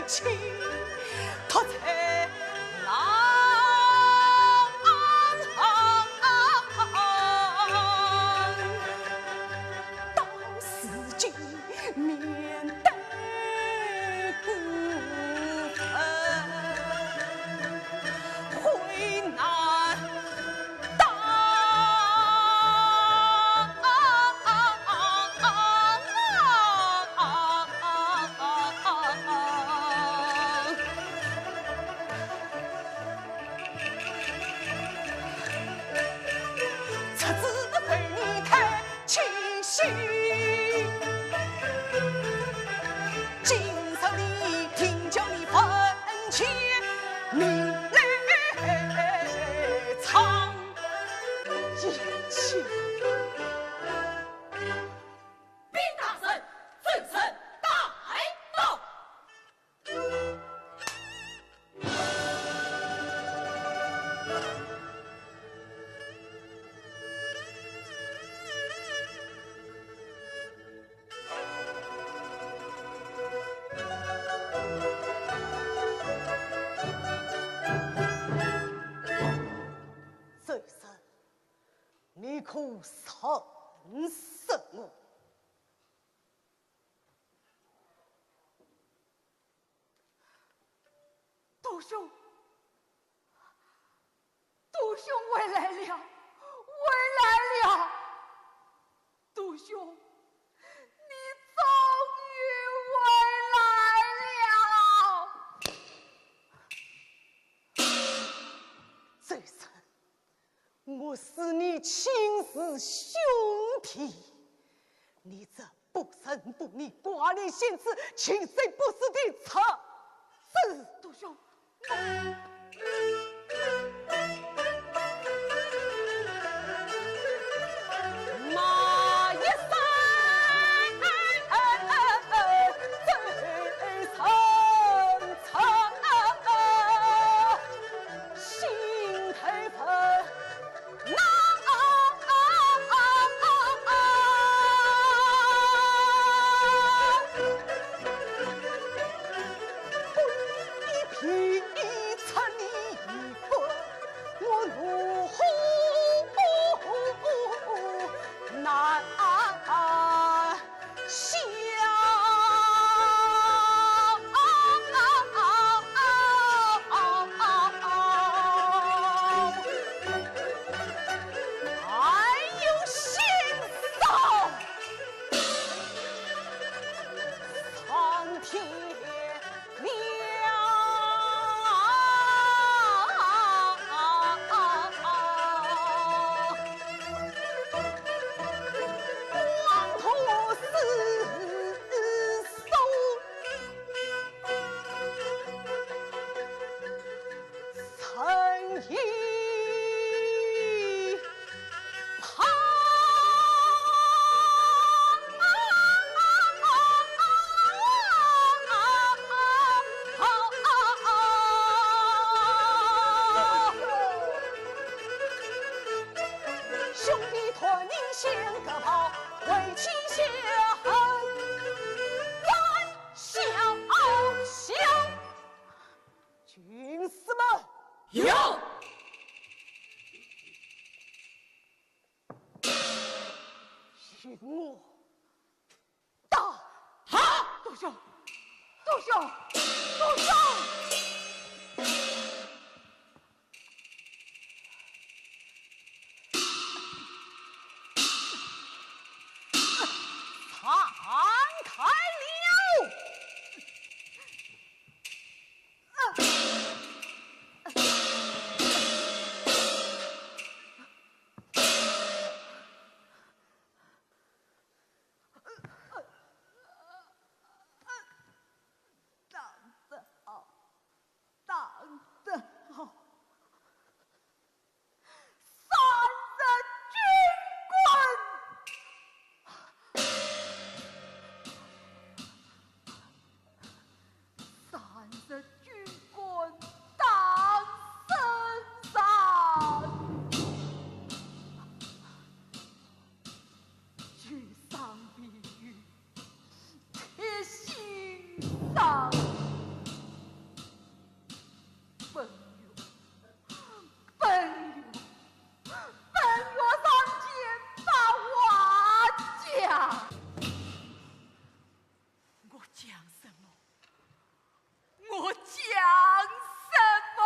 情，托在郎安。到如今 面对孤坟，悔难当。出自非你太 清醒。今日里定叫你分前名来唱一曲。禀大人，罪人带到。 罪人，你可认识我？ 杜兄，杜兄回来了，回来了，杜兄，你终于回来了。罪人， 我视你亲如兄弟，你这不仁不义、寡廉鲜耻、欺贼不是的贼子！杜兄，骂一声，心头恨。先割袍为妻下恨，冤小小。军士们，有。与我打！好！多谢，多谢，多谢！散开了！打得好，打得好！三日军棍，三日军棍打身上，有伤必有 贴心上。本院，本院，本院上前把话讲。我讲什么？ 我讲什么？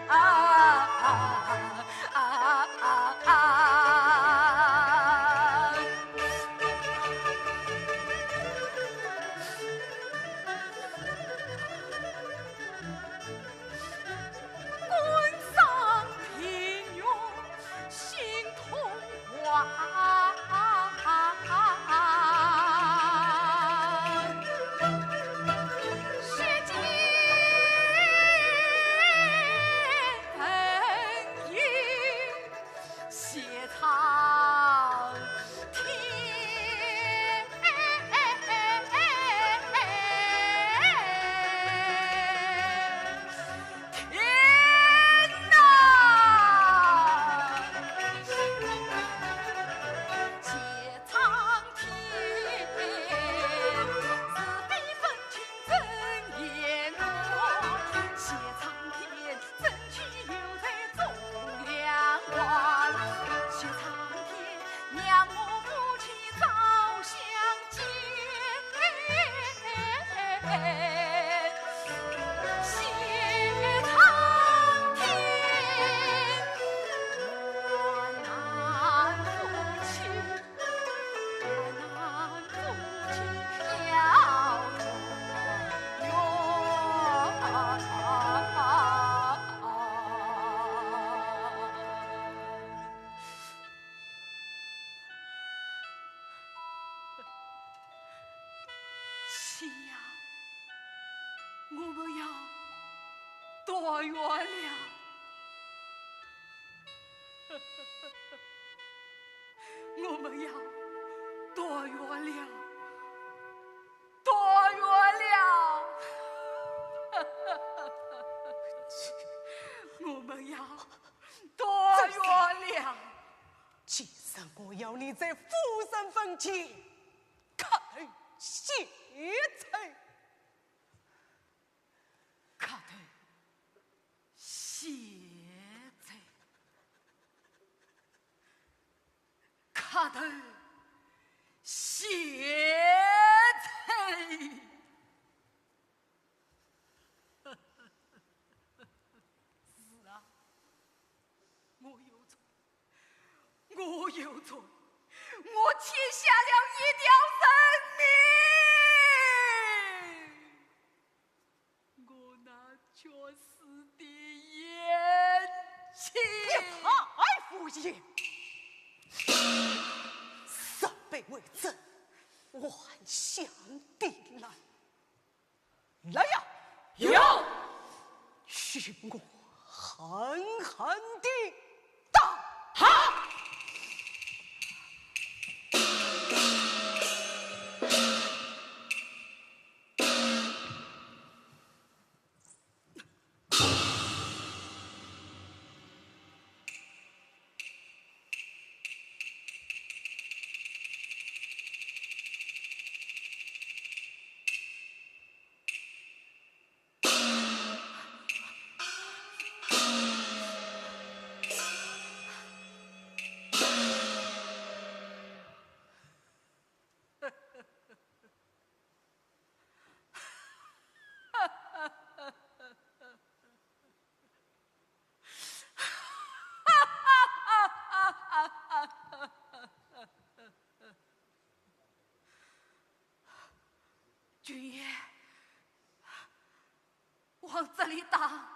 啊啊啊！官上庭院心痛 天哪！谢苍天，是非分清真言断。谢苍天，真情犹在忠良关。谢苍天，让我母亲早相见。 谢苍天，我难夫妻，我难夫妻要重圆。是呀，我们要团圆了。我们要团圆了，团圆了。我们要团圆了。 既然我要你在夫人坟前磕头谢罪，磕头谢罪，磕头谢罪。是啊， 我有罪，我有罪，我欠下了一条人命。我那绝世的贤妻。别太无礼！上辈为证，还乡定难。 来呀！君爷，往这里打！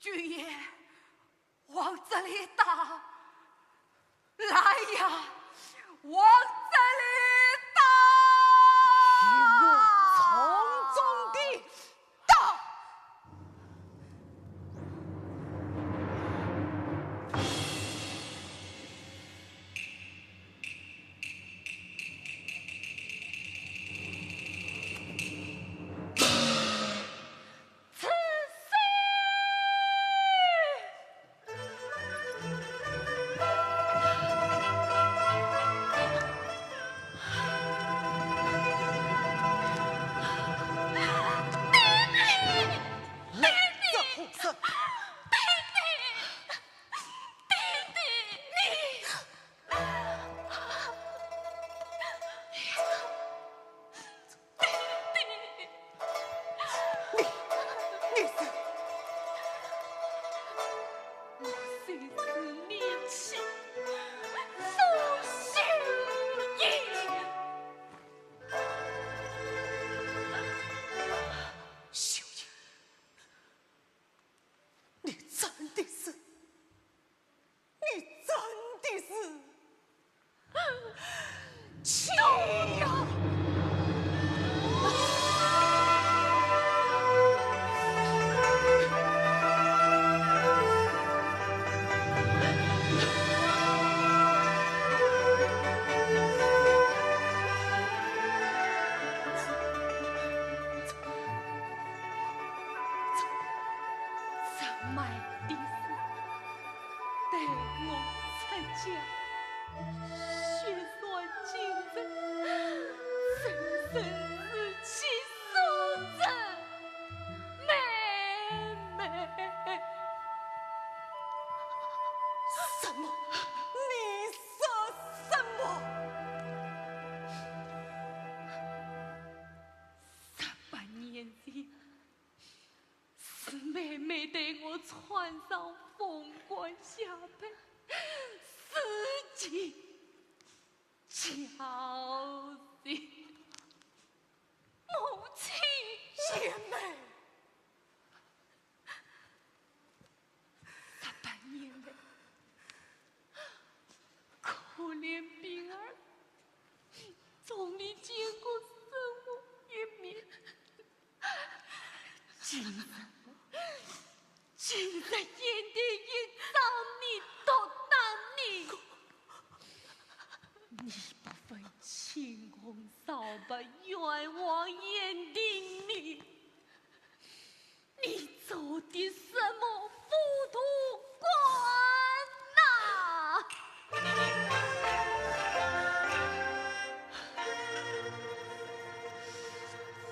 君爷，往这里打！来呀，往这里打！与我重重地打！秀英，你真的是，你真的是气呀！什么？你说什么？十八年前，是妹妹对我穿上凤冠霞帔，四界叫寻母亲。贤妹，十八年来，可怜冰儿从未见过生母一面。今日，今日贤弟一朝你毒打你，你不分青红皂白冤枉贤弟你，你做的什么糊涂官呐？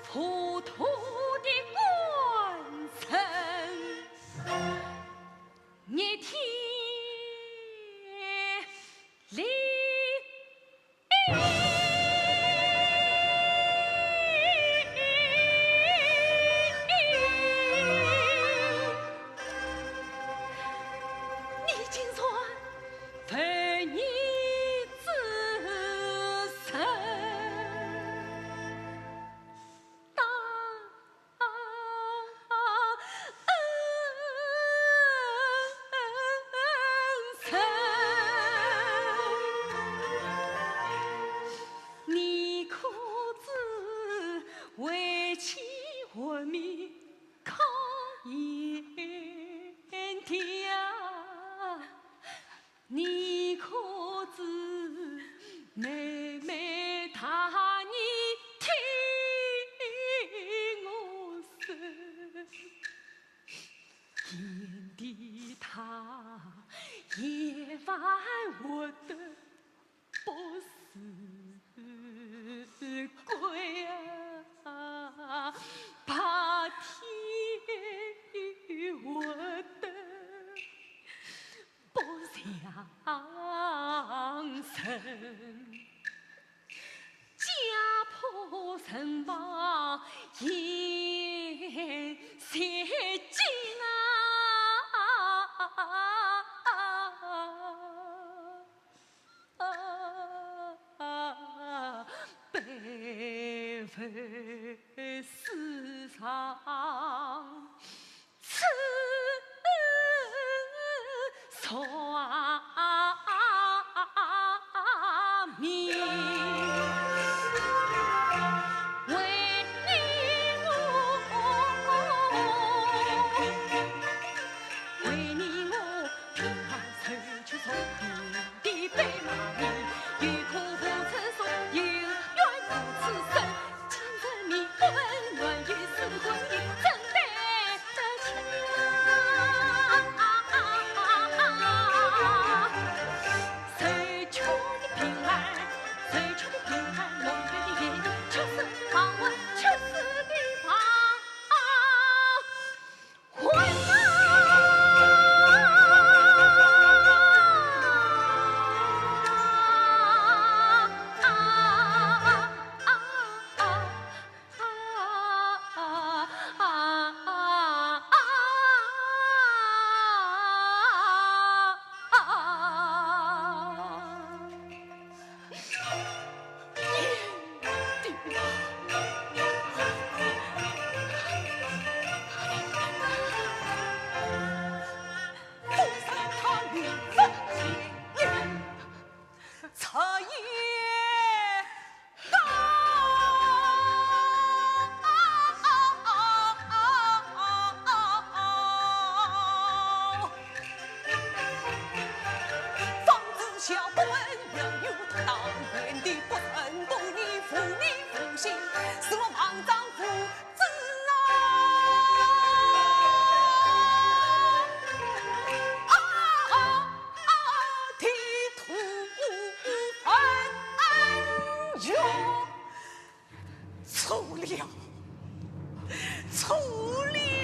糊涂的官人，逆天理。 你竟然犯逆之人，当 你可知妹妹她，你听我说，贤弟他也还活得不是鬼啊，白天活得 不像人，家破人亡，贤弟啊，悲非世上此所名。为你我，为你我，平儿受屈受苦的白马名，有苦无处诉，有怨无处诉。今日你不问，愿与世尊饮，怎奈何桥。受屈的平儿，受屈的平儿，蒙冤的眼，却是忘恩，却是的忘恩啊！错了，错了。